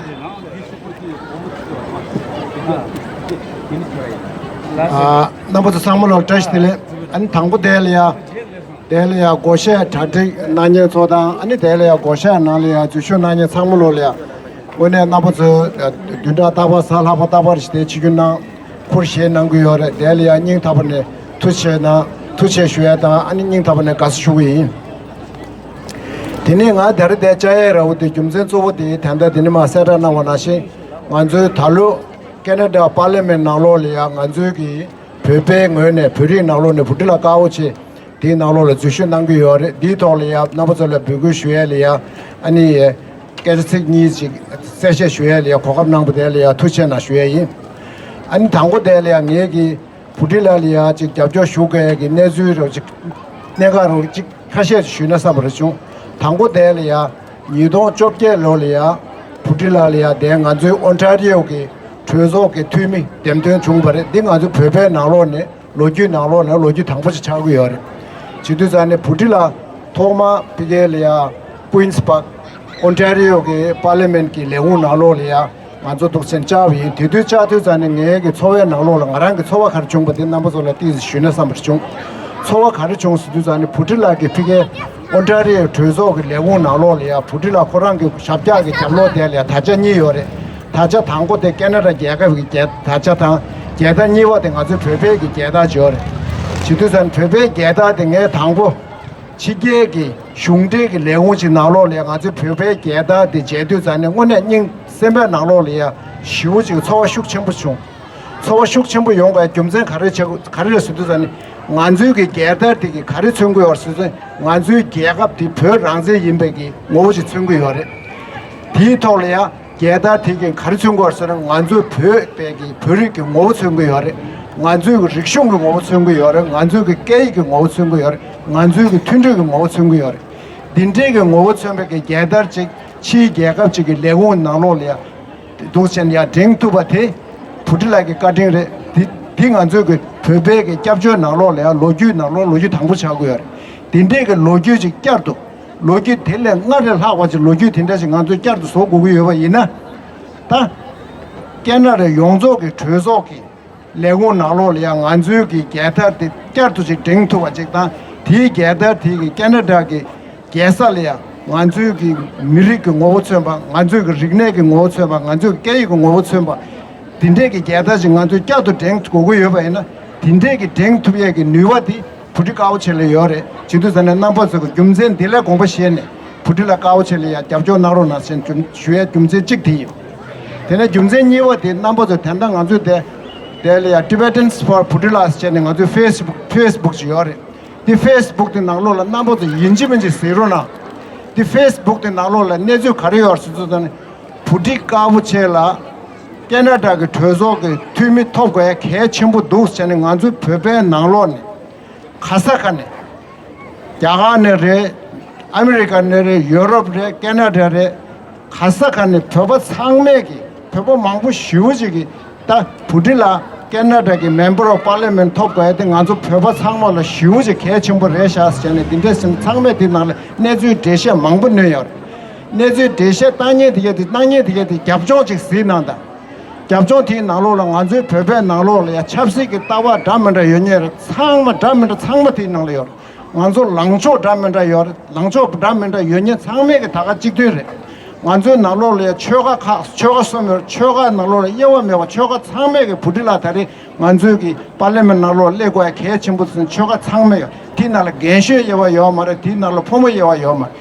ཨ་རྣམ་པ་ཚོ་ཚང་མ་ལ་བཀྲ་ཤིས་བདེ་ལེགས། ཨ་ནི་དང་པོ་དེ་ལ་ཡ། དེ་ལ་ཡ་སྒོ་ཤེ་གྲ་སྒྲིག་གནང་མཁན་ཚོ་དང་ཨ་ནི་དེ་ལ་ཡ་སྒོ་ཤེ་ནང་ལ་ཡ་འཛུལ་ཞུགས་གནང་མཁན་ཚང་མ་ལོ་ལ་ཡ། དངོས་གནས་རྣམ་པ་ཚོས་བདུན་ཕྲག་རྟག་པར་གཟའ་ལྷག་པ་རྟག་པར་ཞིག་དེ་ཆིབས་བསྒྱུར་གནང་ཁུར་བཞེས་གནང་གི་ཡོད་རེད། དེ་ལ་ཡང་སྙིང་ཐག་པ་ནས་ཐུགས་རྗེ་གནང་། ཐུགས་རྗེ་ཞུ་ཡ་དང་ཨ་ནི་སྙིང་ཐག་པ་ནས་དགའ་བསུ་ཞུ་གི་ཡིན། དེ་ནས་ང་ད་རེས་དེ་བཅར་ཡའི་ར་བ་དེ་རྒྱུ་མཚན་གཙོ་བོ་དེ་ད་ལྟ་དེ་ནས་མ་གསལ་བསྒྲགས་གནང་བ་ནང་བཞིན་ང་ཚོའི་ད་ལོ་ཁེ་ན་ཌ་པར་ལི་མེན་ཊི་ནང་ལོགས་ལ་ཡང་ང་ཚོའི་གི་བོད་པའི་ངོས་ནས་བོད་རིགས་ནང་ལོགས་ནས་བྷུ་ཊི་ལ་དཀར་པོ་ཆེ། དེའི་ནང་ལོགས་ལ་འཛུལ་ཞུགས་གནང་གི་ཡོད་རེད། འདིའི་ཐོག་ལ་ཡང་རྣམ་པ་ཚོ་ལ་འབོད་སྐུལ་ཞུ་ཡས་ལ་ཡང་ཨ་ནི་སྐད་ཆ་ཚིག་གཉིས་ཅིག་གསལ་བཤད་ཞུ་ཡས་ལ་ཡང་གོ་སྐབས་གནང་པ་དེ་ལ་ཡང་ཐུགས་རྗེ་གནང་ཞུ་ཡས་ཡིན། ཨ་ནི་དང་པོ་དེ་ལ་ཡང་ངེད་ཀྱིས་བྷུ་ཊི་ལ་ལ་ཡང་ཅིག་རྒྱབ་སྐྱོར་ཞུ་དགོས་ཡས་ཀྱི་གནས་ཚུལ་རོགས་ཅིག་གནད་འགག་རོགས་ཅིག་ཁ་ཤས་ཞུས་ན་བསམ་པ་རེ་བྱུང་། དང་པོ་དེ་ལ་ཡང་ཉིས་སྟོང་བཅོ་བརྒྱད་ལོ་ལ་ཡང་བྷུ་ཊི་ལ་ལ་ཡང་དེ་ང་ཚོའི་ཨོན་ཊ་རི་ཡོ་གི་གྲོས་ཚོགས་ཀྱི་འཐུས་མི་འདེམས་ཐོན་བྱུང་བ་རེད། འདི་ང་ཚོའི་བོད་པའི་ནང་ལོགས་ནས་ལོ་རྒྱུས་ནང་ལོགས་ནས་ལོ་རྒྱུས་དང་པོ་ཞིག་ཆགས་ཀྱི་ཡོད་རེད། བྱེད་དུས་ཙང་ནས་བྷུ་ཊི་ལ་ཐོག་མ་ཕ་གི་ལ་ཡ་ཀུན་སི་པག་ཨོན་ཊ་རི་ཡོ་གི་པར་ལི་མེན་ཊི་གི་ལས་ཁུངས་ནང་ལོགས་ལ་ཡ་ང་ཚོ་འདུག་སེ་བཅར་བ་ཡིན། དེ་དུས་བཅར་དུས་ཙང་ནས་ངའི་གི་ཚོར་བའི་ནང་ལོགས་ལ་ང་རང་གི་ཚོར་བ་ག་རེ་བྱུང་བ་དེ་རྣམ་པ་ཚོ་ལ་ཏོག་ཙམ་ཞུས་ན་བསམ་པ་བྱུང་། ཚོར་བ་ག་རེ་བྱུང་ཟེར་དུས་ཙང་ནས་བྷུ་ཊི་ལ་གི་ཕ་གི་ཨོན་ཊ་རི་ཡོ་གྲོས་ཚོགས་ཀྱི་ལས་ཁུངས་ནང་ལོགས་ལ་ཡ་བྷུ་ཊི་ལ་ཁོ་རང་གི་ཞབས་བཀྱག་གི་རྒྱབ་ལོགས་དེ་ལ་ཡ་དར་ཆ་གཉིས་ཡོད་རེད། དར་ཆ་དང་པོ་དེ་ཁེ་ན་ཌ་རྒྱལ་ཁབ་ཀྱི་རྒྱལ་དར་ཆ་དང་། རྒྱལ་དར་གཉིས་པ་དེ་ང་ཚོའི་བོད་པའི་གི་རྒྱལ་དར་ཅིག་ཡོད་རེད། བྱེད་དུས་ཙང་བོད་པའི་རྒྱལ་དར་དེ་ངས་དང་པོ་ཕྱི་རྒྱལ་གྱི་གཞུང་འབྲེལ་གྱི་ལས་ཁུངས་ཅིག་ནང་ལོགས་ལ་ཡ་ང་ཚོའི་བོད་པའི་རྒྱལ་དར་དེ་མཇལ་དུས་ཙང་ནས་དངོས་གནས་སྙིང་སེམས་པའི་ནང་ལོགས་ལ་ཡ་ཞེ་པོ་ཅིག་ཚོར་བ་ཤུགས་ཆེན་པོ་བྱུང་། ཚོར་བ་ཤུགས་ཆེན་པོ་ཡོང་དགོས་རྒྱུ་མཚན་ག་རེ་བྱེད་དགོས་ག་རེ་རེད་ཟེར་དུས་ཙང་ནས་ང་ཚོའི་གི་རྒྱལ་དར་དེ་གི་ག་རེ་མཚོན་གྱི་ཡོད་ཟེར་ཙང་ང་ཚོའི་རྒྱལ་ཁབ་དེ་བོད་རང་བཙན་ཡིན་པའི་གི་ངོ་བོ་ཅིག་མཚོན་གྱི་ཡོད་རེད། དེའི་ཐོག་ལ་ཡ་རྒྱལ་དར་དེ་གིས་ག་རེ་མཚོན་གྱི་ཡོད་ཟེར་ན་ང་ཚོའི་བོད་པའི་གི་བོད་རིགས་ཀྱི་ངོ་བོ་མཚོན་གྱི་ཡོད་རེད། ང་ཚོའི་གི་རིག་གཞུང་གི་ངོ་བོ་མཚོན་གྱི་ཡོད་རེད། ང་ཚོའི་གི་སྐད་ཡིག་གི་ངོ་བོ་མཚོན་གྱི་ཡོད་རེད། ང་ཚོའི་གི་མཐུན་སྒྲིལ་གྱི་ངོ་བོ་མཚོན་གྱི་ཡོད་རེད། འདི་འདྲའི་གི་ངོ་བོ་མཚོན་པའི་གི་རྒྱལ་དར་ཅིག་ཕྱིའི་རྒྱལ་ཁབ་ཅིག་གི་ལས་ཁུངས་ནང་ལོགས་ལ་ཡ་འདུག་ཟེར་ནས་ཡ་བསྒྲེངས་ཐུབ་པ་དེ་བྷུ་ཊི་ལ་གི་བཀའ་དྲིན་རེད། འདི་འདི་ང་ཚོའི་གི་བོད་པའི་གི་སྐྱབས་བཅོལ་ནང་ལོགས་ལ་ཡ་ལོ་རྒྱུས་ནང་ལོགས་ལོ་རྒྱུས་དང་པོ་ཆགས་ཀྱི་ཡོད་རེད། འདི་འདྲའི་གི་ལོ་རྒྱུས་ཅིག་བསྐྱར་དུ་ལོ་རྒྱུས་དེ་ལས་སྔར་ལས་ལྷག་པ་ཅིག་ལོ་རྒྱུས་དེ་འདྲ་ཞིག་ང་ཚོས་བསྐྱར་དུ་བཟོ་དགོས་ཀྱི་ཡོད་པ་ཡིན་ན། ད་ཁེ་ན་ཌ་ཡོངས་རྫོགས་ཀྱི་གྲོས་ཚོགས་ཀྱི་ལས་ཁུངས་ནང་ལོགས་ལ་ཡང་ང་ཚོའི་གི་རྒྱལ་དར་དེ་བསྐྱར་དུ་ཅིག་བསྒྲེངས་ཐུབ་པ་ཅིག་དང་། དེའི་རྒྱལ་དར་དེ་གི་ཁེ་ན་ཌ་གི་རྒྱལ་ས་ལ་ཡང་ང་ཚོའི་གི་མི་རིགས་ཀྱི་ངོ་བོ་མཚོན་པ། ང་ཚོའི་གི་རིག་གནས་ཀྱི་ངོ་བོ་མཚོན་པ། ང་ཚོའི་སྐད་ཡིག་གི་ངོ་བོ་མཚོན་པ། དེ་འདྲས་ཀྱི་རྒྱལ་དར་ཅིག་ང་ཚོས་བསྐྱར་དུ་བསྒྲེངས་དགོས་ཀྱི་ཡོད་པ་ཡིན་ན། དེ་འདྲས་ཀྱི་བསྒྲེངས་ཐུབ་ཡས་ཀྱི་ནུས་པ་དེ་བྷུ་ཊི་དཀར་པོ་ཆེ་ལ་ཡོད་རེད། བྱེད་དུས་ཙང་ནས་རྣམ་པ་ཚོ་གི་རྒྱུ་མཚན་འདི་ལ་དགོངས་པ་བཞེས་ནས་བྷུ་ཊི་ལ་དཀར་པོ་ཆེ་ལ་ཡང་རྒྱབ་སྐྱོར་གནང་རོགས་གནང་ཞེས་ཞུ་ཡས་རྒྱུ་མཚན་གཅིག་དེ་ཡིན། དེ་ནས་རྒྱུ་མཚན་གཉིས་པ་དེ་རྣམ་པ་ཚོ་དེ་འདྲ་ང་ཚོའི་དེ་དེ་ལ་ཡང་Tibetans for Bhuttilas ཟེར་ནས་ང་ཚོའི་ཕེ་སི་བུག་ཕེ་སི་བུག་ཅིག་ཡོད་རེད། དེ་ཕེ་སི་བུག་དེ་ནང་ལོགས་ལ་རྣམ་པ་ཚོ་ཡིན་གཅིག་མིན་གཅིག་གཟིགས་རོགས་གནང་། དེ་ཕེ་སི་བུག་དེ་ནང་ལོགས་ལ་གནས་ཚུལ་ག་རེ་ཡོད་ཟེར་ཚུལ་ཙང་ནས་བྷུ་ཊི་དཀར་པོ་ཆེ་ལ་ཁེ་ན་ཌ་གི་གྲོས་ཚོགས་ཀྱི་འཐུས་མི་ཐོབ་དགོས་གལ་ཆེན་པོ་འདུག་ཟེར་ནས་ང་ཚོའི་བོད་པའི་ནང་ལོགས་ནས་ག་ས་ག་ནས། རྒྱ་གར་ནས་རེད། ཨ་མི་རི་ཀ་ནས་རེད། ཡོ་རོབ་རེད། ཁེ་ན་ཌ་རེད། ག་ས་ག་ནས་བོད་པ་ཚང་མས་ཀྱི་བོད་པ་མང་པོ་ཞེ་པོ་ཅིག་གིས་ད་བྷུ་ཊི་ལ་ཁེ་ན་ཌ་གི་Member of Parliament ཐོབ་དགོས་དེ་ང་ཚོ་བོད་པ་ཚང་མ་ལ་ཞེ་པོ་ཅིག་གལ་ཆེན་པོ་རེད་ཤག་ཟེར་ནས་འདི་འདྲས་ཟེར་ནས་ཚང་མས་དེ་ནང་ལ་གནས་ཚུལ་འགྲེལ་བཤད་མང་པོ་གནང་ཡོད་རེད། གནས་ཚུལ་འགྲེལ་བཤད་བཏང་མཁན་དེ་གས་དེ་གནང་མཁན་དེ་གས་དེ་རྒྱབ་ལྗོངས་ཅིག་གཟིགས་གནང་དང་། རྒྱབ་ལྗོངས་དེའི་ནང་ལོགས་ལ་ང་ཚོའི་བོད་པའི་ནང་ལོགས་ལ་ཡ་ཆབ་སྲིད་ཀྱི་ལྟ་བ་འདྲ་མི་འདྲ་ཡོད་མཁན་རེད། ཚང་མ་འདྲ་མི་འདྲ་ཚང་མ་དེའི་ནང་ལ་ཡོད་རེད། ང་ཚོ་ལངས་ཕྱོགས་འདྲ་མི་འདྲ་ཡོད་རེད། ལངས་ཕྱོགས་འདྲ་མི་འདྲ་ཡོད་མཁན་ཚང་མས་ཀྱི་ད་ག་གཅིག་མཐུན་རེད། ང་ཚོའི་ནང་ལོགས་ལ་ཡང་ཆོལ་ཁ་ཁག་ཆོལ་ཁ་གསུམ་ཡོད། ཆོལ་ཁ་ནང་ལོགས་ལ་དབྱེ་བ་མེད་པ་ཆོལ་ཁ་ཚང་མས་ཀྱི་བྷུ་ཊི་ལ་ད་རེས་ང་ཚོའི་གི་པར་ལི་མེན་ནང་ལོགས་སླེབས་དགོས་ཡ་གལ་ཆེན་པོ་ཟེར་ནས་ཆོལ་ཁ་ཚང་མས་ཡོད། དེའི་ནང་ལ་རྒན་གཞོན་དབྱེ་བ་ཡོད་མ་རེད། དེའི་ནང་ལ་ཕོ་མོ་དབྱེ་བ་ཡོད་མ་རེད།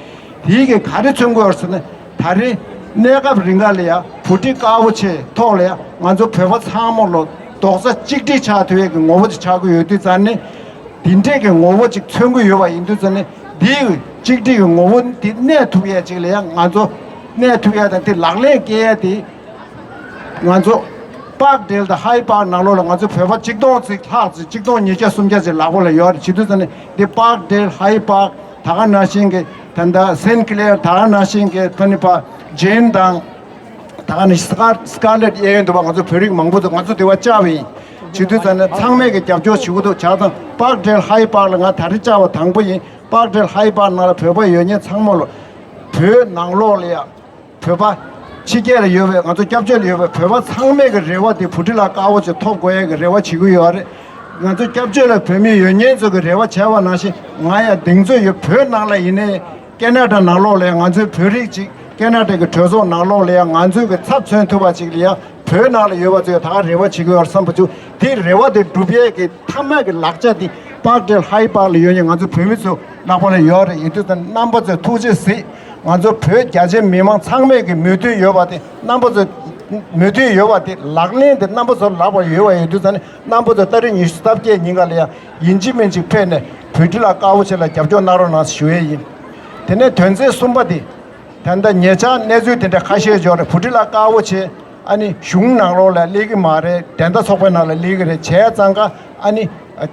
དེའི་གི་ག་རེ་མཚོན་གྱི་ཡོད་ཟེར་ན། ད་རེས་གནས་སྐབས་རིང་ག་ལ་ཡ་བྷུ་ཊི་དཀར་པོ་ཆེའི་ཐོག་ལ་ཡ་ང་ཚོ་བོད་པ་ཚང་མ་ལོ་རྡོག་རྩ་གཅིག་སྒྲིལ་ཆགས་ཐུབ་ཡས་ཀྱི་ངོ་བོ་ཅིག་ཆགས་ཀྱི་ཡོད་དུས་ཙང་ནས། འདི་འདྲས་ཀྱི་ངོ་བོ་ཅིག་མཚོན་གྱི་ཡོད་པ་ཡིན་དུས་ཙང་ནས། འདིའི་གཅིག་སྒྲིལ་གྱི་ངོ་བོ་འདི་གནས་ཐུབ་ཡས་ཅིག་ལ་ཡ་ང་ཚོ་གནས་ཐུབ་ཡས་དང་། དེ་ལག་ལེན་སྐྱེལ་ཡས་དེ་ང་ཚོ་པཱརྐ་ཌེལ་དང་ཧའི་པཱརྐ་ནང་ལོགས་ལ་ང་ཚོ་བོད་པ་ཆིག་སྟོང་ཅིག་ལྷག་ཅིག་ཆིག་སྟོང་ཉིས་བརྒྱ་སུམ་བརྒྱ་ཅིག་ལག་པ་ལ་ཡོད་རེད། བྱེད་དུས་ཙང་ནས་འདི་པཱརྐ་ཌེལ་ཧའི་པཱརྐ་ད་ག་ནང་བཞིན་གྱི་ད་ལྟ་སེན་ཀི་ལེར་ད་ག་ནང་བཞིན་གྱི་ཕ་ནི་པ་ཇེན་དང་། ད་ག་ནི་སི་ཀར་སི་ཀར་ལེཊ་གཡས་གཡོན་དུ་བ་ང་ཚོ་བོད་རིགས་མང་པོ་འདུག་ང་ཚོ་དེ་བ་བཅར་བ་ཡིན། བྱེད་དུས་ཙང་ནས་ཚང་མས་ཀྱི་རྒྱབ་སྐྱོར་བྱེད་དགོས་འདུག་བྱས་ཙང་པཱརྐ་ཌེལ་ཧའི་པཱརྐ་ལ་ང་ད་རེས་བཅར་བ་དང་པོ་ཡིན། པཱརྐ་ཌེལ་ཧའི་པཱརྐ་ནང་ལ་བོད་པ་ཡོད་མཁན་ཚང་མ་ལོ། བོད་ནང་ལོགས་ལ་ཡ་བོད་པ་ཕྱི་རྒྱལ་ལ་ཡོད་པའི་ང་ཚོ་སྐྱབས་བཅོལ་ལ་ཡོད་པའི་བོད་པ་ཚང་མས་ཀྱི་རེ་བ་དེ་བྷུ་ཊི་ལ་དཀར་པོ་ཆེ་ཐོབ་དགོས་ཡས་ཀྱི་རེ་བ་བྱེད་ཀྱི་ཡོད་རེད། ང་ཚོ་སྐྱབས་བཅོལ་ལ་བོད་མི་ཡོད་མཁན་ཚོ་གི་རེ་བ་བྱས་པ་ནང་བཞིན་ང་ཡང་གདེང་ཚོད་ཡོད། བོད་ནང་ལ་ཡིན་ནའི། ཀེ་ན་ཌ་ནང་ལོགས་ལ་ཡང་ང་ཚོའི་བོད་རིགས་ཅིག་ཀེ་ན་ཌ་གི་གྲོས་ཚོགས་ནང་ལོགས་ལ་ཡང་ང་ཚོའི་གི་ཚབ་མཚོན་ཐུབ་པ་ཅིག་ལ་ཡང་བོད་ནང་ལ་ཡོད་པ་ཚོས་ད་ག་རེ་བ་བྱེད་ཀྱི་ཡོད་བསམ་པ་བྱུང་། དེ་རེ་བ་དེ་འགྲུབ་ཡས་ཀྱི་མཐའ་མ་གི་ལག་ཆ་དེ་པཱརྐ་ཌེལ་ཧའི་པཱརྐ་ལ་ཡོད་མཁན་ང་ཚོ་བོད་མི་ཚོ་ལག་པ་ལ་ཡོད་རེད། ཡིན་དུས་ད་རྣམ་པ་ཚོས་ཐུགས་རྗེ་གཟིགས། ང་ཚོ་བོད་རྒྱ་ཆེ་མི་མང་ཚང་མས་ཀྱི་མོས་མཐུན་ཡོད་པ་དེ་རྣམ་པ་ཚོ་མོས་མཐུན་ཡོད་པ་དེ་ལག་ལེན་དེ་རྣམ་པ་ཚོ་ལག་པ་ཡོད་པ་ཡོད་དུས་ད་ནི་རྣམ་པ་ཚོ་ཏ་རིག་ཉི་ཤུ་རྩ་བརྒྱད་ཉིན་ག་ལ་ཡང་ཡིན་གཅིག་མིན་གཅིག་ཕེབས་ནས་བོད་ཁྲི་ལ་དཀར་པོ་ཆེ་ལ་རྒྱབ་སྐྱོར་གནང་རོགས་གནང་ཞུ་ཡས་ཡིན། དེ་ནས་དོན་ཚན་གསུམ་པ་དེ། ད་ལྟ་ཉེ་ཆར་གནས་ཚུལ་དེ་འདྲ་ཁ་ཤས་འབྱོར་རེད། བྷུ་ཁྲི་ལ་དཀར་པོ་ཆེ་ཨ་ནི་གཞུང་ནང་ལོགས་ལ་སླེབས་ཀྱི་མ་རེད། འགྲན་ཟླ་ཚོགས་པའི་ནང་ལ་སླེབས་ཀྱི་རེད། བྱས་ཙང་ཀ་ཨ་ནི་